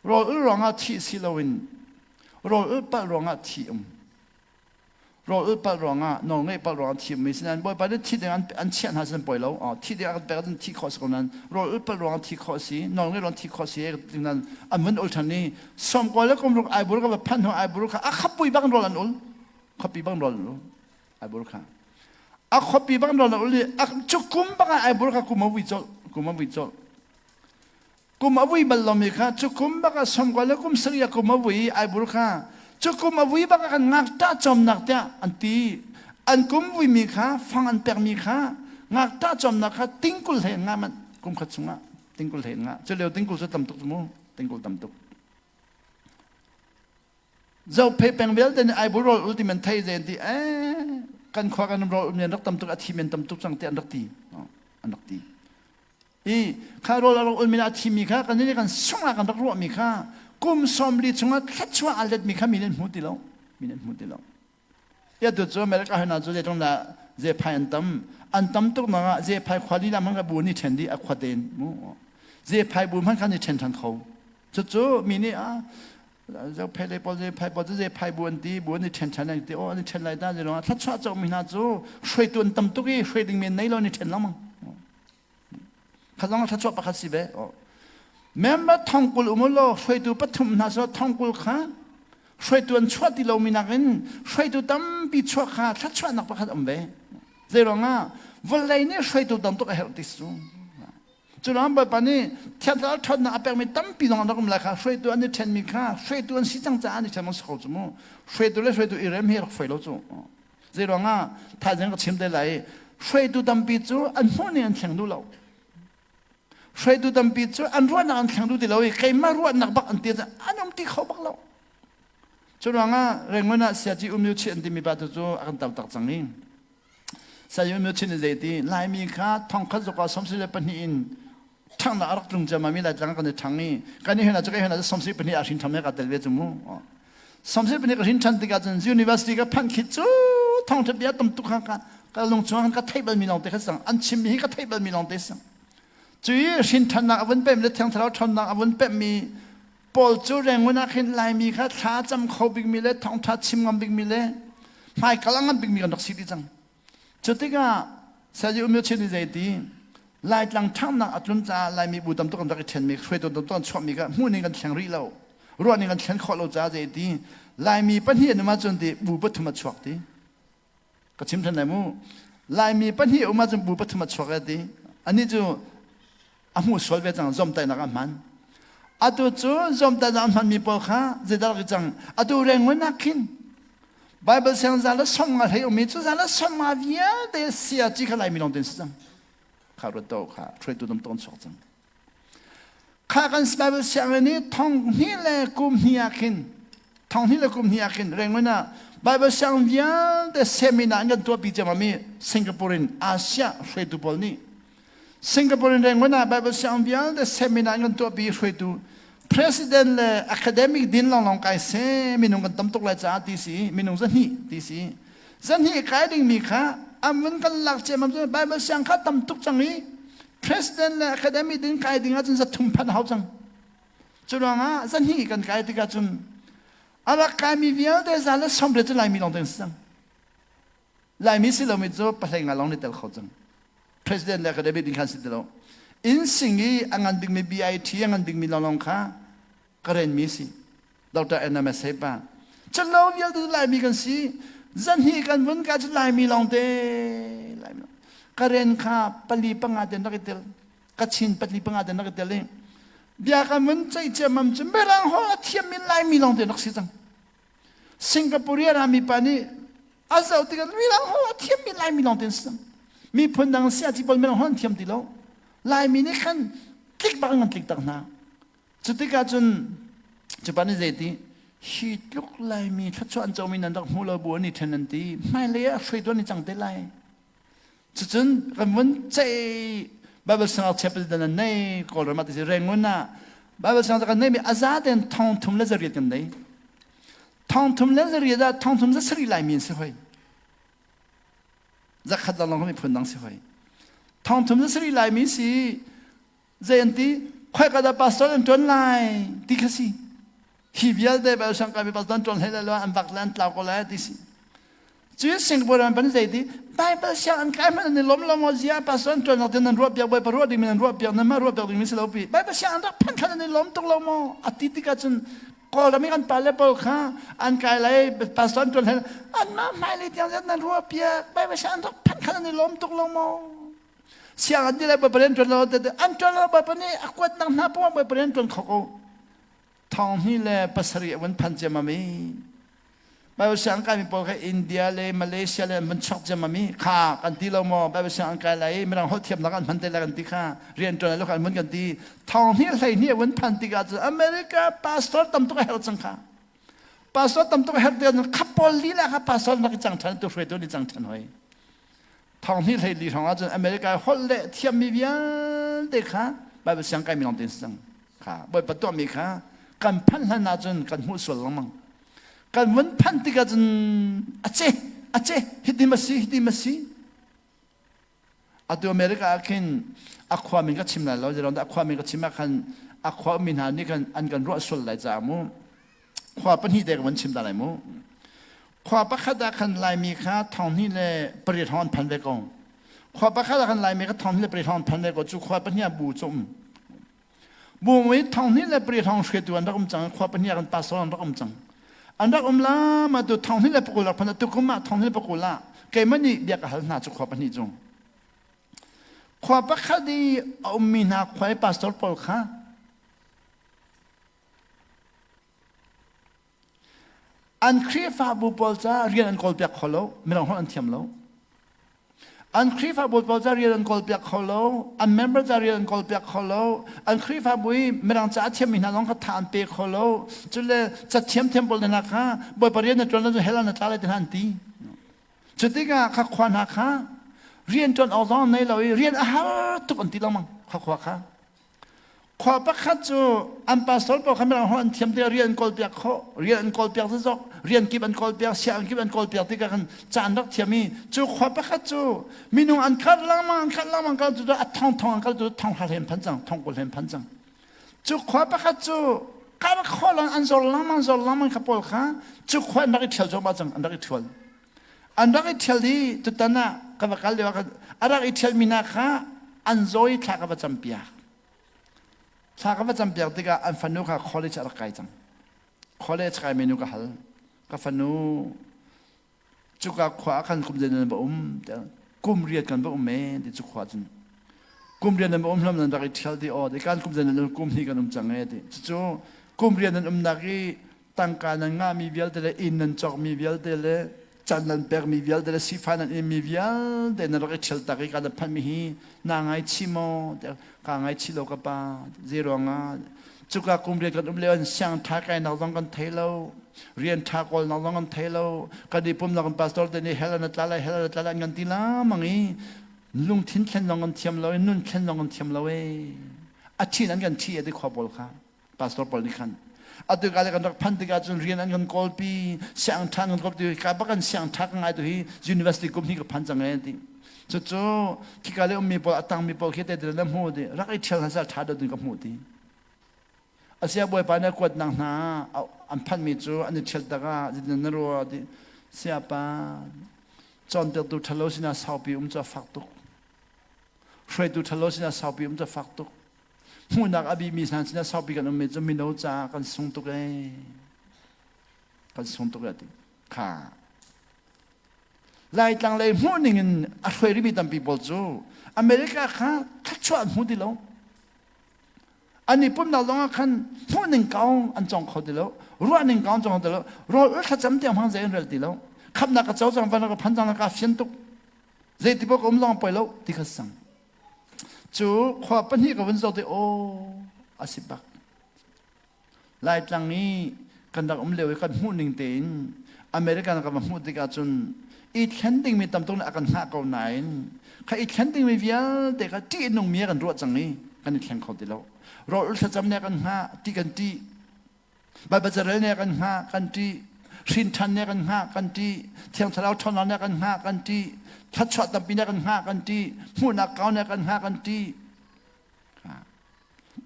Rawl ul ruangah thih si loin rawl ul palh ruangah thih um. Rawl ul palh ruangah nawlngeih palh ruangah thih ummi sinain Bawipa nih thi ding an chiah hna sin poi lo. Thi ding an pek ahcun thih khawh si ko nain rawl ul palh ruangah thih khawh si, nawlngeih ruangah thih khawh si nan an vun ul ṭhan i 90 le kum ruk aibur ka va phanh hnu aibur kha a khappui bang rawl an ul. Khuapi bang rawl an ul. Aibur kha. A khuapi bang rawl an ul i cu kum bang ah aibur kha kum a vui colh. Kum a vui colh. Kum a vui bal lomi kha cu kum bak ah 90 le kum 70 ah kum a vui i aibur kha cu kum a vui bak ah kan ngakṭah cawmnak tiah an ti. An kum vuimi kha fang an pekmi kha Ngakṭah cawmnak kha tingkul hlei an ngah manh kum khat chungah tingkul hlei an ngah. Cu lio tingkul cu tam tuk cu mu, tingkul tam tuk. Zophei peng vialte nih Aibul rawl ul ti men thei ze an ti. Eh, kan khua kan rawl ul men rak tam tuk a thi men tam tuk cang ti an rak ti. An rak ti. I kha rawl a rak ul men a thimi kha kan nih kan sungah kan rak ruahmi kha kum 40 chungah thluachuah a letmi kha min an hmu ti lo. Min an hmu ti lo. Ya tu cu America hna cu zeitlung dah zephai an tam. An tam tuk nak ah zephai khua lila hmanh kha bu ni ṭhen dih a khua tein mu. Zephai bu hmanh kha ni ṭhen ṭhan kho. Cucu mi nih a zophei lei pawl zephai pawl cu zephai bu an ti bu an i ṭhen ṭhan an ti aw an i ṭhen lai ta zei ruangah thluachuah cawkmi hna cu hruaitu an tam tuk i hruai ding men nei lo an i ṭhen lengmang. Kha zong thluachuah pakhat si ve. Member thongkul um law hruaitu pathum hna so thongkul kha hruaitu an chuah ti lomi nakin hruaitu tampi chuah kha thluachuahnak pakhat um ve. Zei ruangah vawlei nih hruaitu tam tuk a herh ti su. Cu ruang Bawipa nih thiangthlarau ṭhawnnak a pekmi tampi zong an rak um lai kha hruaitu an i ṭhenmi kha hruaitu an si cang caah an i ṭhen si ko cu mu. Hruaitu le hruaitu i rem hi rak fawi lo cu. Zei ruangah thaizing ka chim te lai hruaitu tampi cu an hmuh ning an thleng duh lo. Hruaitu tampi cu an ruahnak an thleng duh ti lo i keimah ruahnak bak an ti an um ti kho bak lo. Cu ruangah Rangoon ah Siaci Um Yu Chi an timi pa tu cu a kan tar tak cang i Saya Um Yu Chi nih zei ti Laimi kha thongkhat zuk ah 72 in ṭhanghnak a rak tlung ciammam i Laitlang kan i ṭhang i kan i hna cu kai hna cu 72 ah hrin ṭham he ka tel ve cu mu. 72 ka hrin ṭhan tikah cun university ka phanh khi cu thawngṭha bia tam tuk kha ka lung chung ka theih balmi lawng te kha sang an chimmi hi ka theih balmi lawng te sang. Cu i hrin ṭhannak a vun pemh le Thiang Thlarau ṭhawnnak a vun pemhmi Paul cu Rangoon ah khin Laimi kha thla cam kho bikmi le thawngṭha chim ngam bikmi le hmaikal a ngam bikmi kan rak si dih cang. Cu tikah Saya Umyo Chin nih zeiti Laitlang ṭhanghnak a tlun caah Laimi bu tam tuk an rak i ṭhenmi hruaitu tam tuk an chuahmi kha hmuhning kan thleng rih lo ruahning kan thlen khawh lo caah zeiti Laimi pahnih an um ahcun ti bu pathum a chuak ti ka chim ṭhan lai mu Laimi pahnih um ahcun bu pathum a chuak e ti anih cu a hmuh sual ve cang zomtaihnak a hman atu cu zomtaihnak a hmanmi pawl kha zeidah rak i cang atu Rangoon ah khin Bible siang za le 50 hlei ummi cu za le 50 vialte sia ci kha Laimi lawng ten si cang kha ruat to kha hruaitu nam ton chuak cang kha kan Bible sianginn i thong hnih le kum hnih ah khin thong hnih le kum hnih ah khin Rangoon ah Bible siang vialte seminar an kan tuahpi ciammam i Singapore in Asia hruaitu pawl nih Singapore in Rangoon ah Bible siang vialte seminar an kan tuahpi hruaitu president le academic din lawnglawng kai se minung kan tam tuk lai caah ti si minung zahnih ti si zahnih kai dingmi kha an vun kan lak ciammam cu Bible siang kha tam tuk cang i president le academic din kai ding ahcun zathum phanh hau cang cu ruangah zahnih kan kai tikah cun a rak kaimi vialte za le 80 cu Laimi lawng te an si cang Laimi si lomi cu pahlei nga lawng nih tel kho cang. President le academic ding khan si ti lo. Inn sing i a ngan bikmi BIT a ngan bikmi lawnglawng kha ka renmi si. Dr. NMS pa. Calo vialte cu Laimi kan si. Zanhi kan vun ka cu Laimi lawng te. Laimi. Ka ren kha pali panga ten rak i tel. Kachin pali panga ten rak i tel i bia kan vun ceih ciammam cu mirang holh a thiammi Laimi lawng te rak si cang. Singapore i a rami pa nih a zoh tikah mirang holh a thiammi Laimi lawng te an si. Miphun dang siaci pawl mirang holh an thiam ti lo. Laimi nih khan tlik bak in kan tlik tak hna. Cu tikah cun cu pa nih zeiti hi tluk Laimi thluachuah an comi nan rak hmu lo bu an i ṭhen an ti hmailei ah hruaitu an i cang te lai. Cucun kan vun ceih Bible siangngakchia president an nei Kawlram ah ti si Rangoon ah Bible siangngakchia kan neimi a za tein 3800 kan nei. 3800 ah 3700 Laimi an si hoi. Zakhat lawnglawng miphun dang si hoi. 3700 Laimi si zei an ti khoika dah pastor an ṭuan lai ti kha si hi vialte bel sangka mi pastor an ṭuan hlei lai lo an vak le an tlau ko lai ti si cu Singapore an ban zei ti Bible siang an kai hmanh an i lom lo maw zia pastor an ṭuan nak nan ruah piak bawipa ruah ding mi nan ruah piak nan mah ruah piak ding mi si lo pi Bible siang an rak phan khan an i lom tuk lo maw a ti tikah cun Kawlram i kan pale pawl kha an kai lai pastor an ṭuan hlei an mah hmailei tiang nan ruah piak Bible siang an rak phan khan an i lom tuk lo maw siang an ti lai bawipa rian ṭuan lo an ṭuan lo bawipa nih a kuatnak hna poah bawipa rian ṭuan kho ko 2007 a vun phan ciammam i. Bible siang kaimi pawl kha India le Malaysia le an van chuak ciammam i kha kan ti lo maw Bible siang an kai lai i mirang holh thiamnak an hman te lai kan ti kha rian ṭuan lai lo kha an vun kan ti thong hnih hlei hnih a vun phan tikah cun America pastor tam tuk a herh cang kha pastor tam tuk a herh tikah cun kha pawl lila kha pastor rak i cang ṭhan tu hruaitu nih cang ṭhan hoi thong hnih hlei li hrawng ah cun America holh le thiammi vialte kha Bible siang kaimi lawng te an si cang kha Bawipa tuahmi kha kan phanh hlan ahcun kan hmuh sual lengmang kan vun phanh tikah cun a ce a ce hiti ma si hiti ma si atu America ah khin a khua min ka chim lai lo zeirong dah a khua min ka chim ah khan a khua ummi hna nih khan an kan ruah sual lai caah mu khua pahnih te ka van chim ta lai mu khua pakhat ah khan Laimi kha thong hnih le pariat hrawng an phan ve ko khua pakhat ah khan Laimi kha thong hnih le pariat hrawng an phan ve ko cu khua pahnih ah bu cu um bu mui thong hnih le pariat hrawng hruaitu an rak um cang khua pahnih ah kan pastor an rak um cang an rak um la ma tu thong hnih le pakul rak phan tu kum ah thong hnih le pakul ah keimah nih bia ka hal hna cu khua pahnih cu khua pakhat i a ummi hna khua i pastor pawl kha An Khrihfabu pawl ca rian an kawlpiak kho lo, mirang holh an thiam lo. An Khrihfabu pawl ca rian an kawlpiak kho lo, an member ca rian an kawlpiak kho lo, an Khrihfabu i mirang ca a thiammi hna zong kha tha an pe kho lo. Cule ca thiamthiam pawl hna kha Bawipa rian na ṭuan lo cu hell ah na tla lai ti hna an ti. Cu tikah kha khua hna kha rian ṭuan awk zong an nei lo i rian a har tuk an ti lengmang kha khua kha. Khua pakhat cu an pastor pawl kha mirang holh an thiam tikah rian an kawlpiak khawh, rian an kawlpiak zizok, rian kip an kawlpiak, sianginn kip an kawlpiak tikah khan ca an rak thiam i cu khua pakhat cu minung an khat lengmang an khat lengmang kal cu a thong thong an kal cu thong hra hlem phan cang, thong kul hlem phan cang. Cu khua pakhat cu kar khawh lang an zor lengmang zor lengmang kha pawl kha cu khua an rak i ṭhial cuahmah cang, an rak i ṭhual. An rak i ṭhial i tutan ah ka va kal lio ah a rak i ṭhialmi hna kha an zaw i thla ka va campiak. Thla ka va campiak tikah an fanu kha college a rak kai cang. College kaimi nu ka hal. Ka fanu cuka khua ah khan kum zei nan va um tiah kum riat kan va um e ti cu khua cun kum riat nan va um hlam nan rak i ṭhial ti aw ti kan kum zei nan kum hnih kan um cang e ti cucu kum riat nan umnak i tangka nan ngahmi vialte le inn nan cawkmi vialte le can nan pekmi vialte le sifah nan inmi vialte nan rak i ṭhial tak i ka nan phanmi hi naa ngaichih maw tiah kaa ngaichih lo ka pa zei ruangah cuka kum rian kan um lio in siang ṭha kainak zong kan thei lo rian ṭha kawlnak zong kan thei lo kan i pumnak kan pastor te nih hell an tla lai hell an tla lai an kan ti lamang i lungthin thlen zong kan thiam lo i nun thlen zong kan thiam lo e a ṭhin an kan ṭhi e ti khua pawl kha pastor pawl nih khan atu ka le kan rak phan tikah cun rian an kan kawlpi siang ṭha an kan kawlpi ka bak an siang ṭha ka ngai tu hi university kum hi ka phan cang e ti cucu khika le ummi pawl a tangmi pawl khi te na hmu ti rak i ṭhial hna sal ṭha deuh ka hmu ti asia bawipa nih a kuat nak hna an phanmi cu an i ṭhial tak ah zeitin na rua ti siapa cawnpiaktu ṭhalo sinah saupi um cu a fak tuk hruaitu ṭhalo sinah saupi um cu a fak tuk Hmuhnak a bimi hna sinah saupi kan ummi cu mino caah kan sung tuk ee. Kan sung tuk ee ti. Kha. Laitlang lei hmuh ning in a hruai rimi tampi pawl cu America kha thluachuah an hmu ti lo. An i pumnak zong ah khan hmuh ning kaung an cong kho ti lo. Ruah ning kaung cong kho ti lo. Rawl ul thlacam tiang hmang zei an rel ti lo. Khamnak ka co cang van ka phan cang ka fian tuk. Zei ti paoh ka um zong poi lo ti kha sang. Cu khua pahnih ka vun zoh te aw a si bak. Laitlang i kan rak um lio i kan hmuh ning tein American kan va hmuh tikah cun i thlen dingmi tam tuk nih a kan hngah ko nain kha i thlen dingmi vialte kha ṭih a nungmi ah kan ruah cang i kan i thleng kho ti lo. Rawl ul thlacam nih a kan hngah ti kan ṭih. Baibal carel nih a kan hngah kan ṭih. Hrinṭhan nih a kan hngah kan ṭih. Thiang Thlarau ṭhawnnak nih a kan hngah kan ṭih. Thluachuah tampi nih a kan hngah kan ṭih. Hmuhnak kau nih a kan hngah kan ṭih.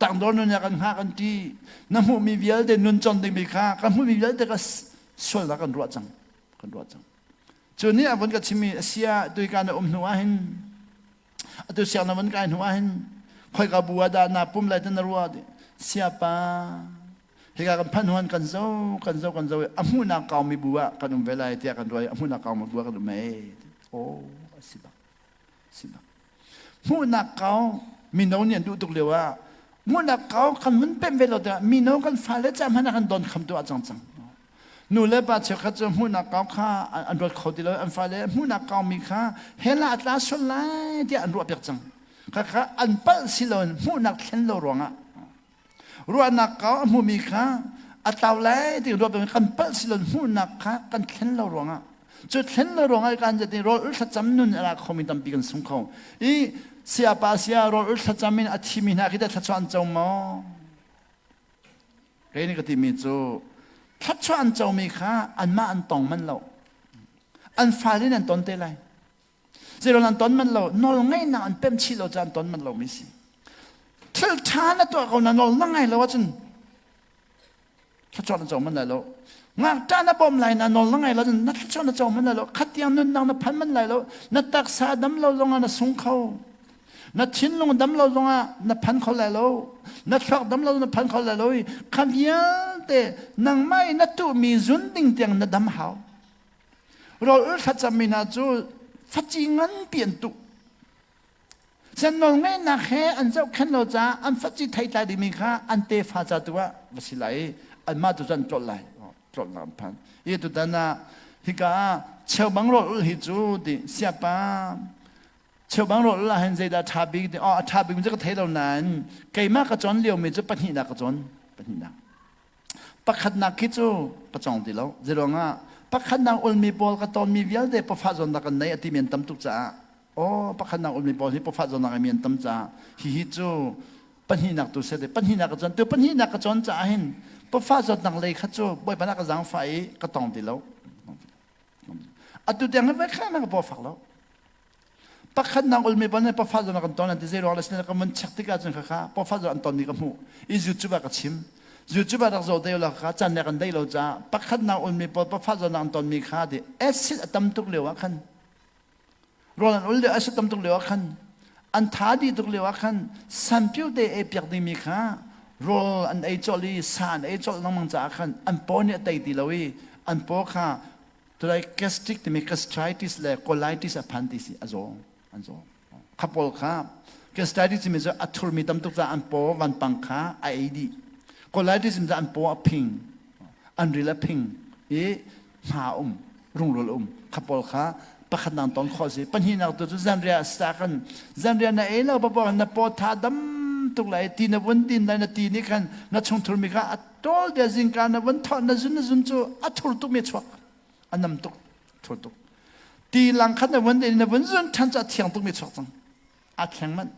Tangdor nun nih a kan hngah kan ṭih. Na hmuhmi vialte nun con dingmi kha kan hmuhmi vialte kha sualnak kan ruah cang. Kan ruah cang. Cu nih a vun ka chimmi asia tuika na um hnu ah hin Atu siang na van kai hnu ah hin khoika bu ah dah naa pum lai ti na ruah ti siapa hika kan phanh huan kan zo kan zo kan zo i a hmuhnak kaumi bu ah kan um ve lai tiah kan ruah i a hmuhnak kaumi bu ah kan um ee oh a si bak si bak hmuhnak kau mino nih an duh tuk lio ah hmuhnak kau kan mun pemh ve lo tiah mino kan fale ca hmanh ah kan don kham tu ah cang cang. Nu le pa cheukhat cu hmuhnak kau kha an ruat kho ti lo. An fale hmuhnak kaumi kha hell ah a tla sual lai tiah an ruahpiak cang. Khakha an palh si loin hmuhnak thlen lo ruangah ruahnak kau a hmumi kha a tlau lai ti ruah kan palh si loin hmuhnak kha kan thlen lo ruangah, cu thlen lo ruangah kan zat i rawl ul thlacam nun a ra khomi tampi kan sung kho i siapa sia rawl ul thlacam in a thimi hna khi dah thluachuah an co maw? Kei nih ka timi cu thluachuah an comi kha anmah an tong manh lo, an fale in an ton te lai. Zeiruang an ton manh lo? Nawl ngeihnak an pemh chih lo caah an ton manh lomi si. Thil ṭha na tuah ko na nawl na ngai lo ahcun thluachuah na co manh lai lo. Ngakṭah na bawm lai na nawl na ngai lo na thluachuah na co manh lai lo. Khatiang nunnak na phan manh lai lo. Na taksa dam lo zongah na sung kho. Na thinlung dam lo zongah na phan kho lai lo. Na thluak dam lo na phan kho lai lo i kha vialte nangmah i na tuhmi zun ding tiang na dam hau. Rawl ul thlacammi hna cu faci nganpi an tuh. Sen nawlngeihnak he an zohkhenh lo caah an faci theitlai dingmi kha an tefa ca tu ah va si lai i anmah tu cu an tlolh lai. Tlolhnak an phan. I tutan ah hika ah cheubang rawl ul hi cu ti siapa cheubang rawl ul ah hin zeidah ṭha bik ti, oh, a ṭha bik cu ka thei lo nain keimah ka cawn liomi cu pahnihnak ka cawn, pahnihnak. Pakhatnak khi cu ka cawng ti lo. Zeiruangah pakhatnak ulmi pawl ka tawnmi vialte pafa zawnnak kan nei a timi an tam tuk caah, aw, pakhatnak ulmi pawl hi pafa zawnnak mi an tam caah hihi cu pahnihnak tu sete pahnihnak ka cawn tu, pahnihnak ka cawn caah hin pafa zawtnak lei kha cu Bawipa na ka zaangfah i ka tong ti lo. Atu tiang hi voi na ka paw fak lo. Pakhatnak ulmi pawl nih pafa zawn kan ton an ti. Zei ruang le sin ka mun check tikah cun khakha pafa zawn an ton mi ka hmuh i YouTube ah ka chim. YouTube ah rak zoh te la kha chan ne kan dei lo caah pakhatnak ulmi pawl pafa zawn an ton mi kha ti acid a tam tuk lio ah khan, rawl an ul lio, acid tam tuk lio ah khan, an tha dih tuk lio ah khan sanpiu te ei piak dingmi kha rawl an ei colh i sa an ei colh lengmang caah khan an paw nih a tei ti lo i an paw kha tulai gastric timi gastritis le colitis a phan ti si, a zaw, an zaw. Kha pawl kha gastritis timi cu a thurmi tam tuk caah an paw vanpang kha a ei dih. Colitis timi cu an paw a phing, an ril a phing i hma um, rungrul um. Kha pawl kha pakhatnak ton khawh si. Pahnihnak tu cu zanriah sa kan zanriah na ei lo papoh na paw tha dam tuk lai, ti na vun din lai, na ti nih khan na chung thurmi kha a tawl bia. Zingka na vun thawh, na zun, na zun cu a thur tuk mi chuak, a nam tuk, thur tuk. Ti lang khat na vun din, na vun zun than cu a thiang tuk mi chuak cang, a thleng manh,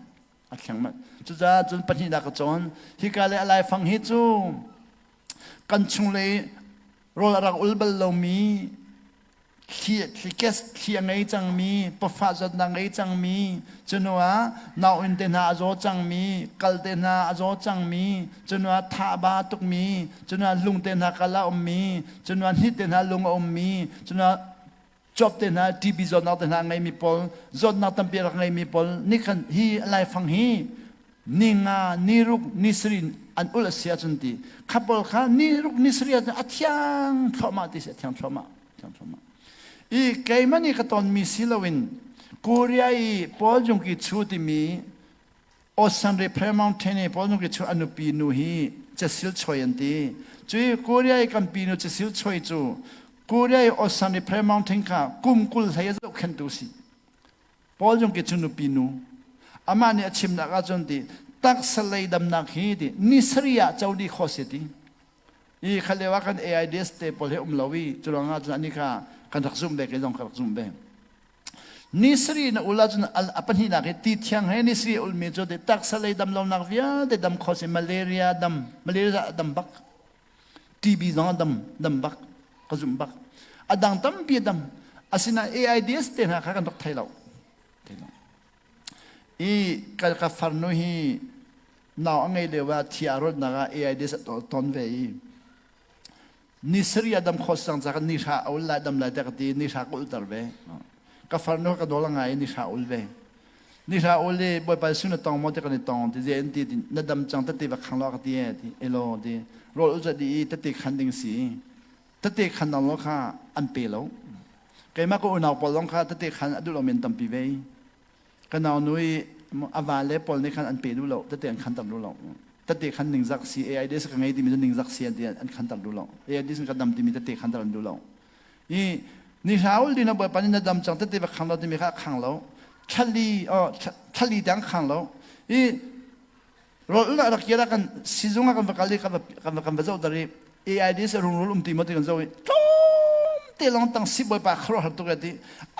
a thleng manh. Cucaah cun pahnihnak ka cawn hika le a laifang hi cu kan chunglei rawl a rak ul bal lomi, thli thli a ngei cangmi, pafa zawtnak ngei cangmi, cunu ah nauinn te hna a zaw cangmi, kal te hna a zaw cangmi, cunu ah tha a ba tukmi, cunu ah lung te hna kal a ummi, cunu ah hnit te hna lung a ummi, cunu ah cuap te hna TB zawtnak te hna a ngeimi pawl, zawtnak tampi a rak ngeimi pawl nih khan hi laifang hi ni nga, ni ruk, ni sarih an ulh a si ahcun ti kha pawl kha ni ruk ni sarih ahcun a thiang thluahmah ti si, a thiang thluahmah, thiang thluahmah. I keimah nih ka tonmi si loin Korea i Paul Jung Ki Chu timi Osanri Prayer Mountain i Paul Jung Ki Chu a nupi nu hi Cecil Choi an ti. Cui Korea i kan pi nu Cecil Choi cu Korea i Osanri Prayer Mountain kha kum 20 hlei a zohkhenhtu si. Paul Jung Ki cu nupi nu. Amah nih a chimnak ahcun ti taksa lei damnak hi ti ni sarih ah co dih khawh si ti. I kha lio ah kan AIDS te pawl he um lo i cu ruangah cun ani kha kan rak zumh ve, kei zong ka rak zumh ve. Ni sarih na ul ahcun a pahnihnak hi ti thiang he ni sarih ulmi cu ti taksa lei dam lonak vialte dam khawh si, malaria dam, malaria dam bak, TB zong a dam, dam bak, ka zumh bak. A dang tampi a dam. Asinain AIDS te hna kha kan rak thei lo. Thei lo. I ka farnu hi nau a ngei lio ah thi aa rawtnak ah AIDS a ton ve i ni sarih a dam khawh sang ca ni hra a ul lai, dam lai te ka ti, ni hra ka ulter ve. Ka farnu ka dawl ngai i ni hra ul ve. Ni hra ul i Bawipa Jesuh na tong maw ti kan i tong ti, zei an ti, na dam cang, tete va khang lo ka ti e ti elo ti rawl ul ti i tete khan ding si, tete khan dang lo kha an pe lo. Keimah ka unau pawl zong kha tete khan a duh lo men tampi ve. Ka nau nu i a va le pawl nih khan an pe duh lo, tete an khan tam duh lo. Tate khan ningzak si AIDS ka ngei timi cu ningzak si an ti an khanter duh lo. AIDS ka dam timi tate khanter an duh lo. I ni hla ul dina bawipa nih na dam cang tete va khang lo timi kha a khang lo. Thlali oh thlali tiang khang lo. I rawl ul rak kira kan sizung ah kan va kal i kan va zoh dar i AIDS rungrul um ti maw ti kan zoh i tlawm te lawng tang si bawipa khuaruahhar tuk ti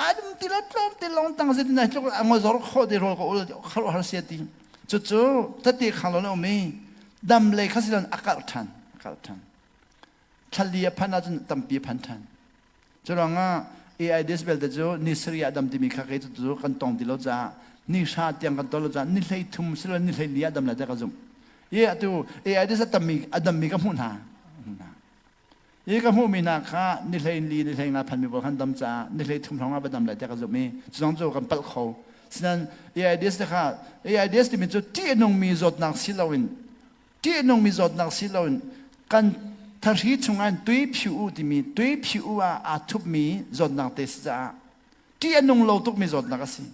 adum ti lo tlawm te lawng tang zet na tluk angol zor kho ti rawl ka ul khuaruahhar sia ti cucu tete khang lo na um i dam lei kha silon a karh than a karh than thlali a phan ahcun tampi a phan than Curuangah AIDS belte cu ni sarih ah dam timi kha kei cu kan tong ti lo caah ni hra tiang kan ton lo caah ni hlei thum silo ni hlei li ah dam lai tiah ka zumh. I atu AIDS a tammi a dammi ka hmuh hna. I ka hmuhmi hna kha ni hlei li ni hlei nga phanmi pawl khan dam caah ni hlei thum hrawng ah va dam lai tiah ka zumh i cu cu kan palh kho. Sinain AIDS te kha AIDS timi cu ṭih a nungmi zawtnak si loin ṭihnungmi zawtnak si loin kan thahri chungah tui phiu u timi tui phiu u ah aa thupmi zawtnak te si caah ṭih a nung lo tukmi zawtnak a si.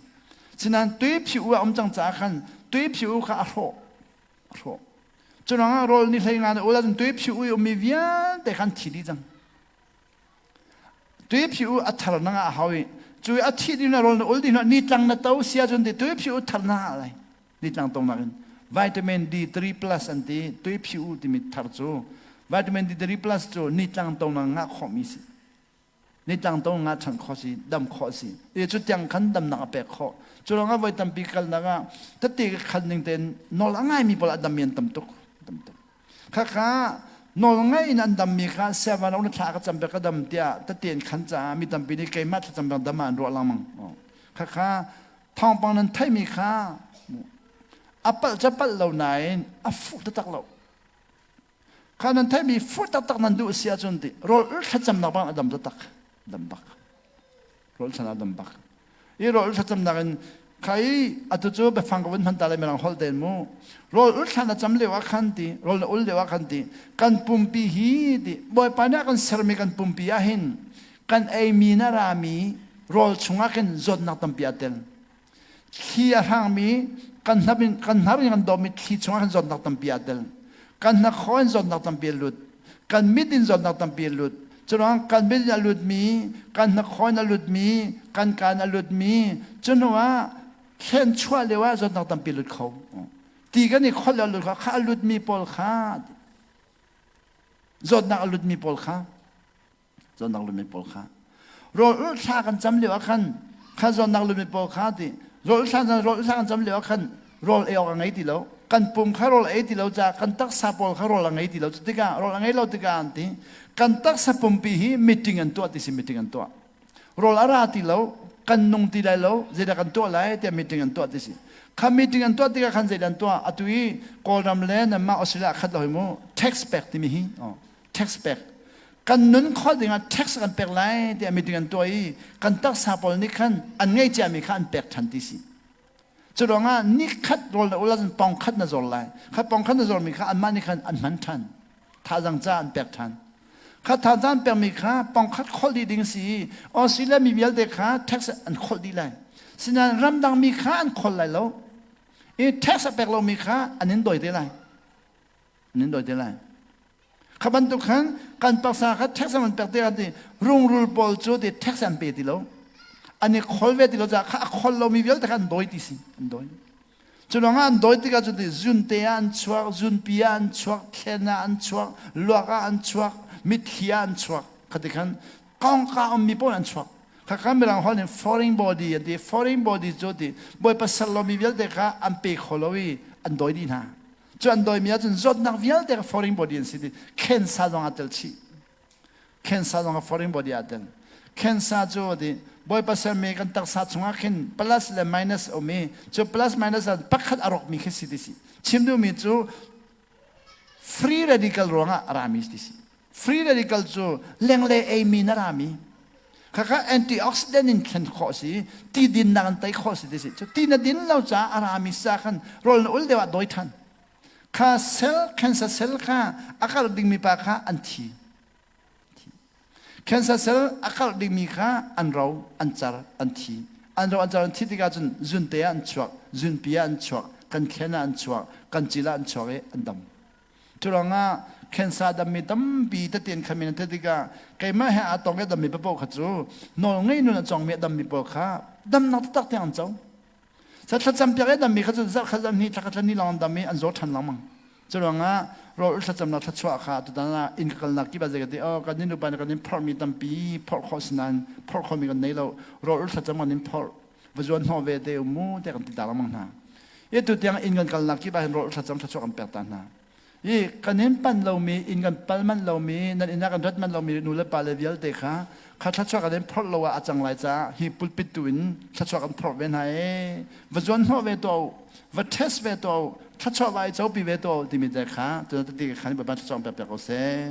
Sinain tui phiu u a um cang caah khan tui phiu u kha a hrawh. A hrawh. Cu ruangah rawl ni hlei nga na ul ahcun tui phiu u i ummi vialte khan thi dih cang. Tui phiu u a thar na ngah a hau i cu i a thih ding na rawl na ul ding ni tlang na to sia cun ti tui phiu u thar na ngah lai. Nitlang tongnak in vitamin D3 plus an ti tui phiu timi thar cu vitamin D3 plus cu nitlang tongnak ngah khawhmi si nitlang tong ngah ṭhan khawh si dam khawh si i cu tiang khan damnak a pek khawh cu ruangah voi tampi kalnak ah tete ka khan ning tein nawl a ngaimi pawl a dammi an tam tuk tam tuk khakha nawl ngai in an dammi kha siavan na thla ka cam ka dam tiah tete in khan caah mi tampi nih keimah thlacam bang dam ah an ruah lengmang khakha thawngpang nan theihmi kha a palh ca palh lo nain a fuh taktak lo kha nan theihmi fuh taktak nan duh si ahcun ti rawl thlacamnak bang a dam taktak dam bak rawl chan a dam bak i rawl thlacamnak in kha i atu cu biafang ka vun hman ta lai mirang holh tein mu rawl ul thlan a cam lio ah khan ti rawl na ul lio ah khan ti kan pumpi hi ti bawipa nih a kan sermi kan pumpi ah hin kan eimi na rami rawl chungah khin zawtnak tampi aa tel. Thli a hrangmi kan hnap in kan hnar in kan dawmmi thli chungah khin zawtnak tampi aa tel. Kan hnakhaw in zawtnak tampi a lut. Kan mit in zawtnak tampi a lut. Curuang kan mit in a lutmi, kan hnakhaw in a lutmi, kan kaan a lutmi, cu hnu ah thlen chuah lio ah zawtnak tampi a lut kho. Ti kan i kholh a lut kho, kha a lutmi pawl kha zawtnak a lutmi pawl kha zawtnak lumi pawl kha rawl ulh thla kan cam lio ah khan kha zawtnak lumi pawl kha ti rawl thla rawl thla kan cam lio ah khan rawl ei awk a ngei ti lo kan pum kha rawl ei ti lo caah kan taksa pawl kha rawl a ngei ti lo tikah rawl a ngei lo tikah an ti kan taksa pumpi hi meeting an tuah ti si meeting an tuah rawl a ra ti lo kan nung ti lai lo zeidah kan tuah lai tiah meeting an tuah ti si kha meeting an tuah tikah khan zeidah an tuah atu i kawlram le nanmah Australia khat lo hi mu tax pek timi hi tax pek kan nun khawh dingah tax kan pek lai tiah meeting an tuah i kan taksa pawl nih khan an ngei ciami kha an pek ṭhan ti si cu ruangah ni khat rawl na ul ahcun pong khat na zor lai kha pong khat na zormi kha anmah nih khan an hman ṭhan thazang ca an pek ṭhan kha thazang an pekmi kha pong khat kholh dih ding si i Australia mi vialte kha tax an kholh dih lai sinain ramdang mi kha an kholh lai lo i tax a pek lomi kha an in dawi te lai an in dawi te lai Kha bantuk khan kan taksa kha tax an pek tikah ti rungrul pawl cu ti tax an pe ti lo. An i khol ve ti lo caah kha a khol lomi vialte kha an dawi ti si an dawi. Cu lawngah an dawi tikah cu ti zunte ah an chuak, zunpi ah an chuak, thlen ah an chuak, luak ah an chuak, mitthli ah an chuak. Kha ti khan kongka ummi paoh an chuak. Khakha mirang holh in foreign body an ti. Foreign body cu ti Bawipa ser lomi vialte kha an pe kho lo i an dawi dih hna. Cu an dawimi ahcun zawtnak vialte kha foreign body an si ti cancer zong aa tel chih. Cancer zong ah foreign body aa tel. Cancer cu ti Bawipa sermi kan taksa chungah khin plus le minus a um i cu plus minus ah pakhat a rawkmi khi si ti si. Chim duhmi cu free radical ruangah a rami ti si. Free radical cu lenglei eimi na rami. Khakha antioxidant in thlen khawh si, ti dinnak in tei khawh si ti si. Cu ti na din lo caah a rami sa khan rawl na ul deuh ah dawi than. Kha cell, cancer cell kha a karh dingmi pa kha an thi. Cancer cell a karh dingmi kha an ro, an car, an thi. An ro, an car, an thi tikah cun zunte ah an chuak, zunpi ah an chuak. Kan thlen ah an chuak, kan cil ah an chuak i an dam. Curuangah cancer dammi tampi tete an khan in tikah keimah he aa tong i dammi paoh kha cu nawl ngei nun a cawngmi a dammi pawl kha damnak taktak tiang an co. Sa thlacam piak i dammi kha cu zarh khat zarh hnih thla khat thla hnih lawng an dam i an zaw ṭhan lengmang. Curuangah rawl thlacamnak thluachuah kha tutan ah inn ka kalnak kip ah zei ka ti oh kan nupa nih kan in phorhmi tampi phorh khawh si nain phorh khawhmi kan nei lo rawl thlacam kan in phorh va zuan hnawh ve te um mu te kan ti ta lengmang hna. I tu tiang inn kan kalnak kip ah hin rawl thlacam thluachuah kan pek ta hna. I kan in pan lomi inn kan pal manh lomi nan inn ah kan rat manh lomi nu le pa le vialte kha kha thluachuah kan in phorh lo ah a cang lai caah hi pulpit tu in thluachuah kan phorh ve hna ee va zuan hnawh ve tuah u va test ve tuah u thluachuah vai copi ve tuah u timi te kha tu ti khan Bawipa thluachuah pek pek ko seh.